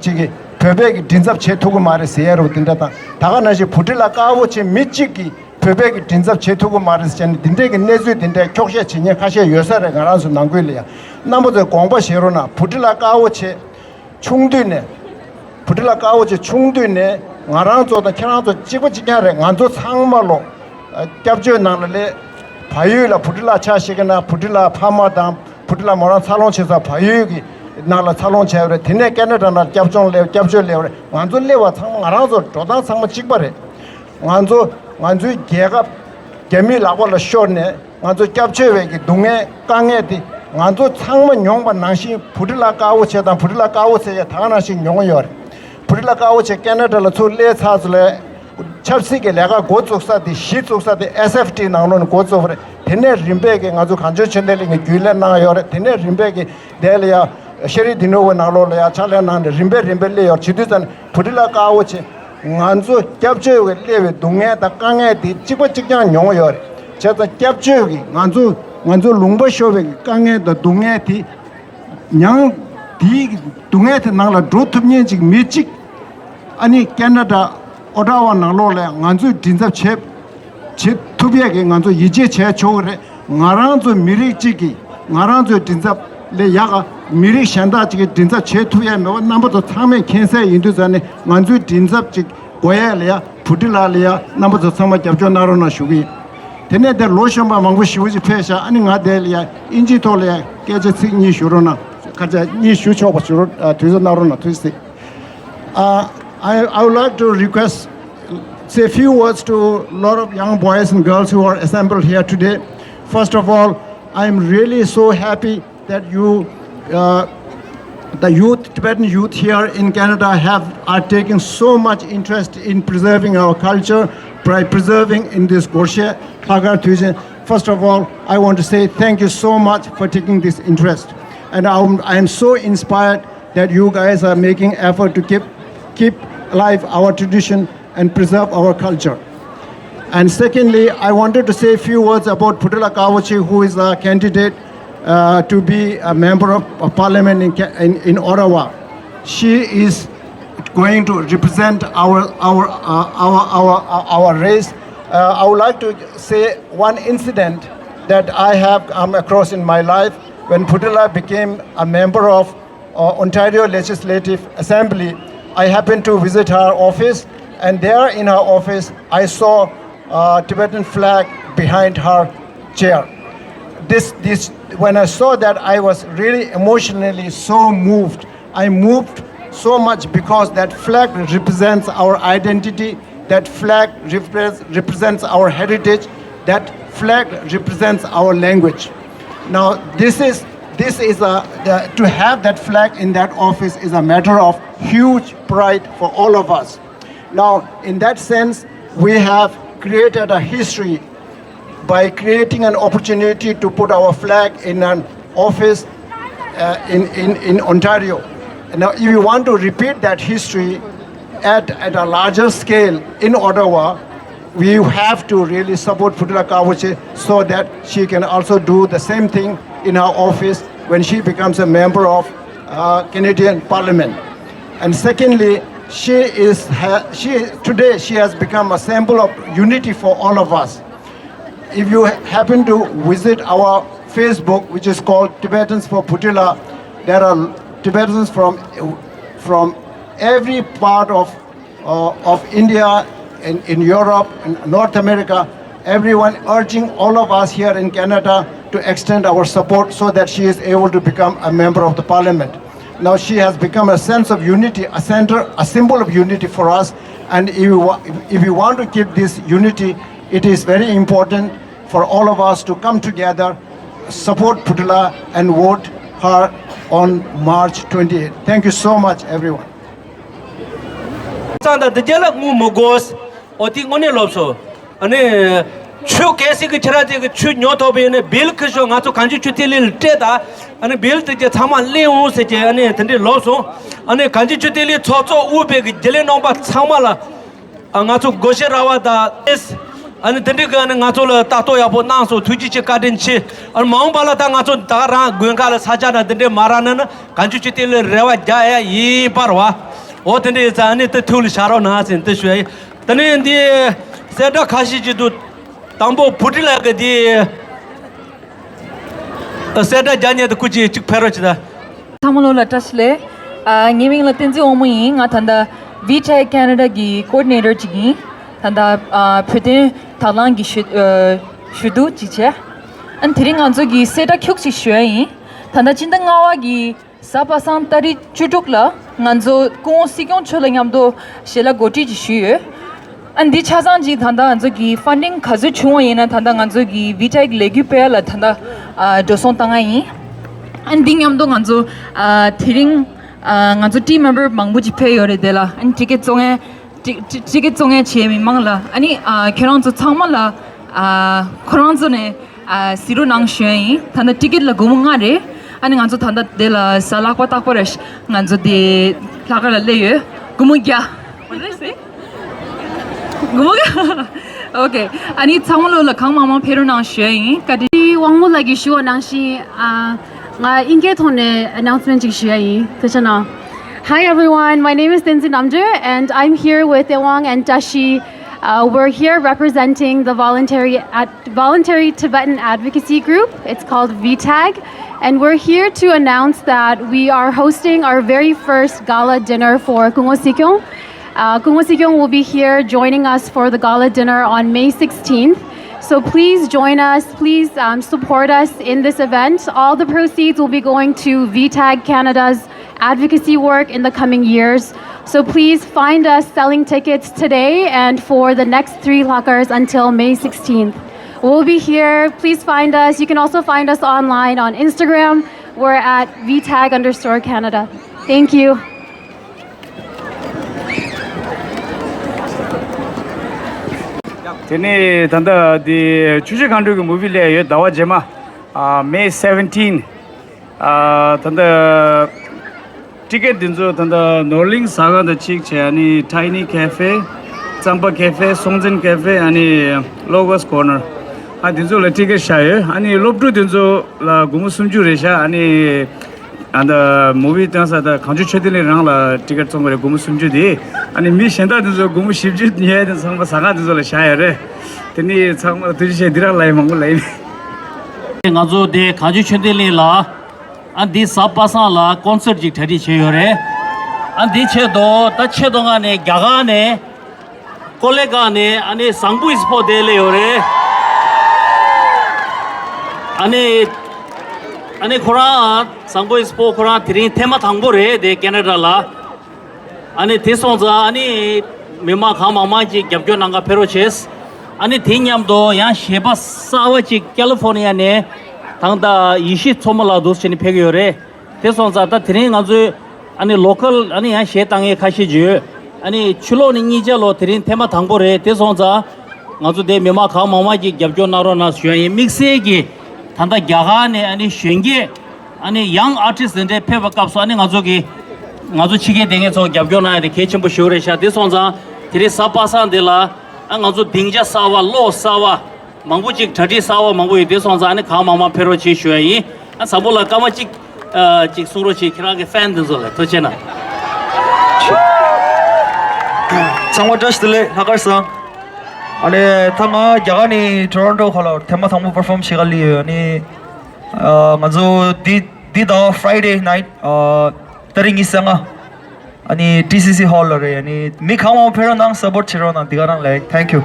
ཅིག་གི་བོད་པའི་གི་མགྲིན་ཚབ་བྱེད་ཐུབ་ཀྱི་མ་རེད་ཟེར་ཡ་རེད། དེ་འདྲ་དང་ད་ག་ནང་བཞིན་བྷུ་ཁྲི་ལ་དཀར་པོ་ཆེ་མི་གཅིག་གིས་བོད་པའི་གི་མགྲིན་ཚབ་བྱེད་ཐུབ་ཀྱི་མ་རེད་ཟེར་ནས་འདི་འདྲའི་གི་གནས་ཚུལ་དེ་འདྲའི་འཁྱོག་བཤད་བྱེད་མཁན་ཁ་ཤས་ཡོད་ས་རེད། ང་རང་ཚོ་ནང་ཁུལ་ལ་ཡང་རྣམ་པ་ཚོས་དགོངས་པ་བཞེས་རོགས་གནང་། བྷུ་ཁྲི་ལ་དཀར་པོ་ཆེ་ཆུང་དུས་ནས། བྷུ་ཁྲི་ལ་དཀར་པོ་ཆེ་ཆུང་དུས་ནས་ང་རང་ཚོ་དང་ཁྱེད་རང་ཚོ་གཅིག་པ་གཅིག་རྐྱང་རེད། ང་ཚོ་ཚང་མ་ལོ། སྐྱབས་བཅོལ་ནང་ལ་སླེབས། བལ་ཡུལ་ལ་བྷུ་ཁྲི་ལ་ཕྱག་བཞེས་ཀྱི་ན་བྷུ་ཁྲི་ལ་ཕ་མ་དང་བྷུ་ཁྲི་ལ་མོ་རང་འཚར་ལོངས་བྱེད་ས་བལ་ཡུལ་གྱི་ནང་ལ་འཚར་ལོངས་བྱས་པ་རེད། དེ་ནས་ཀེ་ན་ཌ་ནང་སྐྱབས་བཅོལ་སླེབས། སྐྱབས་བཅོལ་སླེབས་པ་རེད། ང་ཚོ་སླེབས་པ་ཚང་མ་ང་རང་ཚོ་འགྲོ་སྟངས་ཚང་མ་གཅིག་པ་རེད། ང་ཚོ་ང་ཚོའི་རྒྱལ་ཁབ་རྒྱ་མིའི་ལག་པ་ལ་ཤོར་ནས་ང་ཚོ་སྐྱབས་བཅོལ་བའི་གི་སྡུག་བསྔལ་དཀའ་ངལ་དེ་ང་ཚོ་ཚང་མ་མྱོང་པ་ནང་བཞིན་བྷུ་ཁྲི་ལ་དཀར་པོ་ཆེ་དང་བྷུ་ཁྲི་ལ་དཀར་པོ་ཆེ་ཡ་ད་ག་ནང་བཞིན་མྱོང་ཡོད་རེད། བྷུ་ཁྲི་ལ་དཀར་པོ་ཆེ་ཀེ་ན་ཌ་ལ་ཚུར་སླེབས་ཚར་ཚུར་ལས་ཆབ་སྲིད་ཀྱི་ལས་ཀ་འགོ་བཙུགས་ས་དེ་གཞི་བཙུགས་ས་དེ་ཨེས་ཨེཕ་ཊི་ནང་ལོགས་ནས་འགོ་བཙུགས་པ་རེད། དེ་ནས་རིམ་པས་ཀྱི་ང་ཚོ་གངས་ལྗོངས་ཆོས་ལྡན་གླིང་གི་རྒྱུན་ལས་གནང་ཡོད་རེད། དེ་ནས་རིམ་པས་ཀྱི་དེ་ལ་ཡ་ཤེ་རི་དི་ནོ་བའི་ནང་ལོགས་ལ་ཡ་ཕྱག་ལས་གནང་ནས་རིམ་པས་རིམ་པས་སླེབས་ཡོད་རེད། བྱེད་དུས་ཙམ་ནས་བྷུ་ཁྲི་ལ་དཀར་པོ་ཆེ་ང་ཚོ་སྐྱབས་བཅོལ་བའི་སླེབས་པའི་སྡུག་བསྔལ་དང་དཀའ་ངལ་དེ་གཅིག་པ་གཅིག་རྐྱང་མྱོང་ཡོད་རེད། བྱས་ཙང་སྐྱབས་བཅོལ་གྱི་ང་ཚོ་ང་ཚོ་ལུང་པ་ཤོར་བའི་དཀའ་ངལ་དང་སྡུག་བསྔལ་དེ་མྱང་དེའི་སྡུག་བསྔལ་དེ་ནང་ལ་འགྲོ་ཐུབ་མཁན་ཅིག་མི་གཅིག་ཨ་ནི་ཀེ་ན་ཌ་ཨོ་ཊ་ཝ་ནང་ལོགས་ལ་ང་ཚོས་མགྲིན་ཚབ་བྱེད་བྱེད་ཐུབ་ཡས་ཀྱི་ང་ཚོ་ཡིད་ཆེས་བྱས་ཆོག་གི་རེད། ང་རང་ཚོ་མི་རིགས་གཅིག་གིས་ང་རང་ཚོའི་མགྲིན་ཚབ་ལས་ཡག་ག་མི་རིགས་གཞན་དག་ཅིག་གི་མགྲིན་ཚབ་བྱེད་ཐུབ་ཡས་མེད་པ་རྣམ་པ་ཚོ་ཚང་མས་མཁྱེན་གསལ་ཡིན་དུས་ཙང་ནས་ང་ཚོའི་མགྲིན་ཚབ་ཅིག་དགོས་ཡས་ལ་ཡ་བྷུ་ཁྲི་ལ་ལ་ཡ་རྣམ་པ་ཚོ་ཚང་མ་རྒྱབ་སྐྱོར་གནང་རོགས་གནང་ཞུ་གི་ཡིན། དེ་ནས་དེ་ལོ་གཞོན་པ་མང་པོ་ཞེ་པོ་ཅིག་ཕེབས་ཤག་ཨ་ནི་ང་དེ་ལ་ཡ་ཨིན་ཇིའི་ཐོག་ལ་ཡ་སྐད་ཆ་ཚིག་གཉིས་ཞུ་རོགས་གནང་། སྐད་ཆ་གཉིས་ཞུ་ཆོག་པ་ཞུ་རོགས། ཨ། དུས་ཚོད་གནང་རོགས་གནང་། ཐུགས་རྗེ་ཆེ། Uh, I, I would like to request, say a few words to a lot of young boys and girls who are assembled here today. First of all, I am really so happy that you, uh, the youth, Tibetan youth here in Canada have, are taking so much interest in preserving our culture by preserving in this Gorshe Lhakhar Tuijen. First of all, I want to say thank you so much for taking this interest. And I'm, I am so inspired that you guys are making effort to keep, keep alive our tradition and preserve our culture. And secondly, I wanted to say a few words about Phutrila Kawachi, who is a candidate uh, to be a member of, of parliament in, Ca- in, in Ottawa. She is going to represent our, our, uh, our, our, our, our race. Uh, I would like to say one incident that I have come across in my life when Phutrila became a member of uh, Ontario Legislative Assembly, I happened to visit her office, and there in her office, I saw a Tibetan flag behind her chair. This, this, when I saw that, I was really emotionally so moved. I moved so much because that flag represents our identity, that flag repres- represents our heritage, that Flag represents our language. Now, this is this is a the, to have that flag in that office is a matter of huge pride for all of us. Now, in that sense, we have created a history by creating an opportunity to put our flag in an office uh, in, in, in Ontario. Now, if you want to repeat that history at, at a larger scale in Ottawa, we have to really support Phutula Kawache so that she can also do the same thing in her office when she becomes a member of uh, Canadian Parliament. And secondly, she is ha- she today she has become a symbol of unity for all of us. If you ha- happen to visit our Facebook, which is called Tibetans for Putila, there are Tibetans from from every part of uh, of India, in, in Europe, in North America, everyone urging all of us here in Canada to extend our support so that she is able to become a member of the parliament. Now she has become a sense of unity, a center, a symbol of unity for us. And if you, wa- if you want to keep this unity, it is very important for all of us to come together, support Putula, and vote her on March twenty-eighth. Thank you so much, everyone. ཙང་ད་འདི་རྒྱ་ལ་དངུལ་མི་དགོས། ཨོ་དེ་དངོས་གནས་ལོབས་སོ། ཨ་ནི། ཆོས་གལ་སྲིད་ཀྱི་ཁྱེད་རང་ཚོས་ཀྱི་ཆོས་ཉོ་ཐུབ་པ་ཡིན་ན་བིལ་ཁི་ཤོ་ང་ཚོ་གངས་ཅན་ཆོས་ཐིག་ལེ་ལ་སྤྲད་ད། ཨ་ནི་བིལ་དེ་རྒྱ་ཚང་མ་ལེན་འོང་ཟེར་གྱི་ཨ་ནི་དེ་འདྲས་ལོབས་སོང་། ཨ་ནི་གངས་ཅན་ཆོས་ཐིག་ལེ་ཚོགས་གཙོ་དབུས་པའི་གི་རྒྱུན་ལས་རྣམ་པ་ཚང་མ་ལ། ཨ་ང་ཚོ་སྒོ་ཤེས་ར་བ་དང་ཨེས། ཨ་ནི་དེ་འདྲས་གི་ཨ་ནི་ང་ཚོ་ལ་ལྟ་རྟོག་ཡག་པོ་གནང་སོང་། ཐུགས་རྗེ་ཆེ། བཀའ་དྲིན་ཆེ། ཨ་ནི་མ་འོངས་པ་ལ་ད་ང་ཚོ་ད་ག་རང་དགོན་ཁག་ལ་ས་ཆ་དང་དེ་འདྲས་མ་རག་ན་ནི་གངས་ཅན་ཆོས་ཐིག་ལེ་རེ་བ་རྒྱག་ཡ་ཡིན་པར་བ། འོ་དེ་འདྲས་ཡིན་ཙང་ཨ་ནི་དེ་ཐུགས་ལ་བཞག་རོགས་གནང་ཟེར་འདི་ཞུ་ཡ་ཡིན། དེ་ནས་འདི་གསལ་བསྒྲགས་ཁ་ཤས་ཅིག་འདུག། དང་པོ་བུ་ཁྲིད་ལགས་ཀྱི་འདི་གསལ་བསྒྲགས་རྒྱག་མཁན་དེ་སྐུ་མཁྱེན་གཅིག་ཕེབས་རོགས་བྱེད་ད། ཚང་མ་ལོ་ལ་བཀྲ་ཤིས་བདེ་ལེགས། ཨ་ངའི་མིང་ལ་བསྟན་འཛིན་དབང་མོ་ཡིན། ང་ད་ལྟ་ཝི་ཊེག་ཁེ་ན་ཌ་གི་ཀོ་ཌི་ནེ་ཊར་ཅིག་ཡིན། ད་ལྟ་ཨ་བོད་དོན་དང་བླངས་ཀྱི་ཞུ་ཨ་ཞུ་གཏུག་ཅིག་བྱས། ཨ་ནི་དེ་རིང་ང་ཚོ་གི་གསལ་བསྒྲགས་ཁྱུག་ཅིག་ཞུ་ཡ་ཡིན། ད་ལྟ་སྤྱི་ཟླ་ལྔ་པ་གི་གཟའ་པ་སངས་ཏ་རིག་བཅུ་དྲུག་ལ་ང་ཚོ་སྐུ་ངོ་སྲིད་སྐྱོང་མཆོག་ལ་མཉམ་དུ་ཞལ་ལག་གོ་སྒྲིག་ཅིག་ཞུས་ཡོད། ཨ་འདི་ཆ་ཚང་ཅིག་ད་ལྟ་ང་ཚོ་གི་ཕན་ཌིང་ག་ཚོད་བྱུང་བ་ཡིན་ན་ད་ལྟ་ང་ཚོ་གི་ཝི་ཊེག་ལས་འགུལ་སྤེལ་ལ་ད་ལྟ་ཨ་འགྲོ་སོང་བཏང་ཡ་ཡིན། ཨ་འདི་མཉམ་དུ་ང་ཚོ་ཨ་དེ་རིང་ཨ་ང་ཚོ་ཊིམ་མེམ་བར་མང་པོ་ཅིག་ཕེབས་ཡོད་རེད། དེ་ལ་ཨ་ཊི་ཀེ་ཊི་བཙོང་ཡ། ཊི་ཊི་ཊི་ཀེ་ཊི་བཙོང་ཡ་བྱེད་མི་མང་ལ་ཨ་ནི་ཨ་ཁྱེད་རང་ཚོ་ཚང་མ་ལ་ཨ་ཁོ་རང་ཚོ་ནས་ཨ་གཟིགས་རོགས་གནང་ཞུ་ཡ་ཡིན། ད་ལྟ་ཊི་ཀེ་ཊི་ལ་སྒོར་མོ་ལྔ་རེད། ཨ་ནི་ང་ཚོ་ད་ལྟ་དེ་ལ་གཟའ་ལྷག་པ་རྟག་པར་ང་ཚོ་དེ་ལྷག་དཀར་ལ་སླེབས་ཡོད། སྒོར་མོ་བརྒྱ། What did I say? སྒོར་མོ་བརྒྱ། ཨོ་ཁེ། ཨ་ནི་ཚང་མ་ལོ་ལ་གང་མང་མང་ཕེབས་རོགས་གནང་ཞུ་ཡ་ཡིན། བཀའ་དྲིན། དབང་མོ་ལགས་ཀྱིས་ཞུ་བ་ནང་བཞིན་ཨ་ང་དབྱིན་སྐད་ཐོག་ནས་announcement ཅིག་ཞུ་ཡ་ཡིན། ཐུགས་རྗེ་གནང་། Hi everyone, my name is Tenzin Namdar and I'm here with Ewang and Tashi. Uh, we're here representing the voluntary ad- voluntary Tibetan advocacy group. It's called V TAG. And we're here to announce that we are hosting our very first gala dinner for Kungwo Sikyong. Uh, Kungwo Sikyong will be here joining us for the gala dinner on May sixteenth. So please join us, please um, support us in this event. All the proceeds will be going to V TAG Canada's advocacy work in the coming years. So please find us selling tickets today and for the next three lhakars until May sixteenth. We'll be here. Please find us. You can also find us online on Instagram. We're at V TAG underscore Canada. Thank you. དེ་ནས་ད་ལྟ་འདི་ཆུ་བཞི་སྒང་དྲུག་གི་མུ་བི་སླེབས་ཡོད། ཟླ་བ་རྗེས་མ་ཨ་May seventeen. ཨ་ད་ལྟ་ཊི་ཀེ་ཊི་འདི་ཚོ་ད་ལྟ་ནོར་གླིང་ཟ་ཁང་དང་གཅིག་བྱས། ཨ་ནི་Tiny Cafe, Tsampa Cafe, Songtsen Cafe, ཨ་ནི་Logos Corner. ཨ་འདི་ཚོ་ལ་ཊི་ཀེ་ཊི་བཞག་ཡོད། ཨ་ནི་སློབ་ཕྲུག་འདི་ཚོ་ལ་སྒོར་མོ་སུམ་ཅུ་རེད་བཞག། ཨ་ནི་ཨ་ད་མུ་བི་བཏང་ས་ད་གངས་ལྗོངས་ཆོས་ལྡན་གླིང་རང་ལ་ཊི་ཀེ་ཊི་བཙོང་གི་རེད། སྒོར་མོ་སུམ་ཅུ་དེ། ཨ་ནི་མི་གཞན་དག་འདི་ཚོ་སྒོར་མོ་བཞི་བཅུ་ཉོ་ཡ་དེ་ཚང་མ་ཟ་ཁང་འདི་ཚོ་ལ་བཞག་ཡོད་རེད། དེ་ནི་ཚང་མ་ཐུགས་རྗེ་ཆེ། འདི་རང་ལབ་ཡིན། མང་པོ་ལབ་ཡིན། ང་ཚོ་དེ་གངས་ལྗོངས་ཆོས་ལྡན་གླིང་ལ་ཨ་འདི་གཟའ་པ་སངས་ལ་ཀོན་སར་ཊི་ཅིག་གྲ་སྒྲིག་བྱས་ཡོད་རེད། ཨ་འདི་ཆེད་དུ་ད་ཆེད་དུ་ང་ནས་རྒྱ་གར་ནས་ཀོ་ལེ་གྷལ་ནས་ཨ་ནི་བཟང་པོ་ཨིས་པོ་དེ་སླེབས་ཡོད་རེད། ཨ་ནི་ཨ་ནི་ཁོ་རང་བཟང་པོ་ཨིས་པོ་ཁོ་རང་དེ་རིང་ཐེངས་མ་དང་པོ་རེད་དེ་ཁེ་ན་ཌ་ལ། ཨ་ནི་དེ་སོང་ཙང་ཨ་ནི་མི་མང་གང་མང་མང་ཅིག་རྒྱབ་སྐྱོར་གནང་ག་ཕེབས་རོགས་བྱེད། ཨ་ནི་དེ་མཉམ་དུ་ཡང་གཞས་པ་གསར་བ་ཅིག་ཀ་ལི་ཧྥོར་ནི་ཡ་ནས་ད་ལྟ་ཡེ་ཤེས་མཚོ་མོ་ལགས་འདུག་བྱས་ནས་ཕེབས་ཀྱི་ཡོད་རེད། དེ་སོང་ཙང་ད་དེ་རིང་ང་ཚོའི་ཨ་ནི་ལོ་ཀལ་ཨ་ནི་ཡང་གཞས་བཏང་མཁན་ཁ་ཤས་ཅིག་ཡོད། ཨ་ནི་ཕྱི་ལོགས་ནས་གཉིས་ཆ་ལོ་དེ་རིང་ཐེངས་མ་དང་པོ་རེད། དེ་སོང་ཙང་ང་ཚོ་དེ་མི་མང་གང་མང་མང་གིས་རྒྱབ་སྐྱོར་གནང་རོགས་གནང་ཞུ་ཡ་ཡིན། དམིགས་བསལ་གྱིས་ད་ལྟ་རྒྱ་གར་ནས་ཨ་ནི་གཞོན་སྐྱེས་ཨ་ནི་ཡང་ཨར་ཊིསི་དེ་འདྲའི་ཕེབས་པའི་སྐབས་སུ་ཨ་ནི་ང་ཚོ་གི་ང་ཚོ་ཕྱི་རྒྱལ་སྡོད་མཁན་ཚོ་རྒྱབ་སྐྱོར་གནང་ཡ་དེ་གལ་ཆེན་པོ་ཞིག་རེད་ཤག་དེ་སོང་ཙང་དེ་རིང་གཟའ་པ་སངས་འདི་ལ་ཨ་ང་ཚོ་སྡིངས་ཆ་གསར་བ་གློག་གསར་བ་མང་པོ་ཅིག་གྲ་སྒྲིག་གསར་བ་མང་པོ་ཡོད། དེ་སོང་ཙང་ཨ་ནི་གང་མང་མང་ཕེབས་རོགས་བྱེད་ཞུ་ཡ་ཡིན། ཨ་བཟང་པོ་ལགས་སྐར་མ་གཅིག་ཨ་གཅིག་གསུང་རོགས་བྱེད། ཁྱེད་རང་གི་ཕེན་དེ་ཚོ་ལ་ཐུགས་རྗེ་གནང་། ཚང་མ་བཀྲ་ཤིས་བདེ་ལེགས། ལྷག་དཀར་བཟང་། ཨ་ནི་ད་ང་རྒྱ་གར་ནས་ཊོ་རོན་ཊོ་ཁ་ལ་ཐེངས་མ་དང་པོ་པར་ཕོམ་བྱེད་ག་སླེབས་ཡོད། ཨ་ནི་ཨ་ང་ཚོ་འདི་འདི་ཟླ་བ་Friday night ཨ་ཏ་རིག་ཉི་ཤུ་རྩ་ལྔ། ཨ་ནི་ཊི་སི་སི་ཧོལ་ལ་རེད། ཨ་ནི་མི་གང་མང་ཕེབས་རོགས་གནང་། སབ་པོར་བྱེད་རོགས་གནང་། འདི་ག་རང་ལས། Thank you།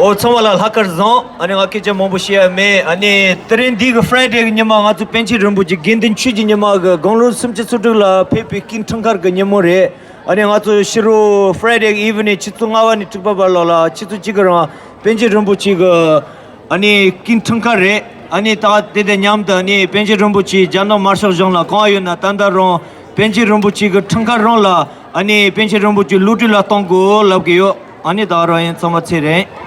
ཨོ་ཚང་མ་ལ་ལྷག་དཀར་བཟང་། ཨ་ནི་ང་སྐད་ཆ་མང་པོ་བཤད་ཡ་མེད། ཨ་ནི་དེ་རིང་འདི་གི་Friday གི་ཉི་མ་ང་ཚོ་པཎ་ཆེན་རིན་པོ་ཆེ་དགེ་འདུན་ཆོས་ཀྱི་ཉི་མ་གི་དགུང་ལོ་སུམ་ཅུ་སོ་དྲུག་ལ་ཕེབས་པའི་ཀིང་འཁྲུངས་སྐར་གི་ཉིན་མོ་རེད། ཨ་ནི་ང་ཚོ་ཕྱི་དྲོ་Friday evening ཆུ་ཚོད་ལྔ་པ་ནས་དྲུག་པ་བར་ལོགས་ལ་ཆུ་ཚོད་གཅིག་གི་རིང་པཎ་ཆེན་རིན་པོ་ཆེ་གི་ཨ་ནི་ཀིང་འཁྲུངས་སྐར་རེད། ཨ་ནི་ད་དེ་དང་མཉམ་དུ་ཨ་ནི་པཎ་ཆེན་རིན་པོ་ཆེ་རྒྱ་ནག་དམར་ཤོག་གཞུང་ལ་གང་ཡོད་ན་ད་ལྟ་རང་པཎ་ཆེན་རིན་པོ་ཆེ་གི་འཁྲུངས་སྐར་རང་ལ་ཨ་ནི་པཎ་ཆེན་རིན་པོ་ཆེ་གློད་གྲོལ་ལ་གཏོང་དགོས་ལབ་གི་ཡོད། ཨ་ནི་ད་རང་ཡིན་ཚང་མ་ཚེ་རིང་།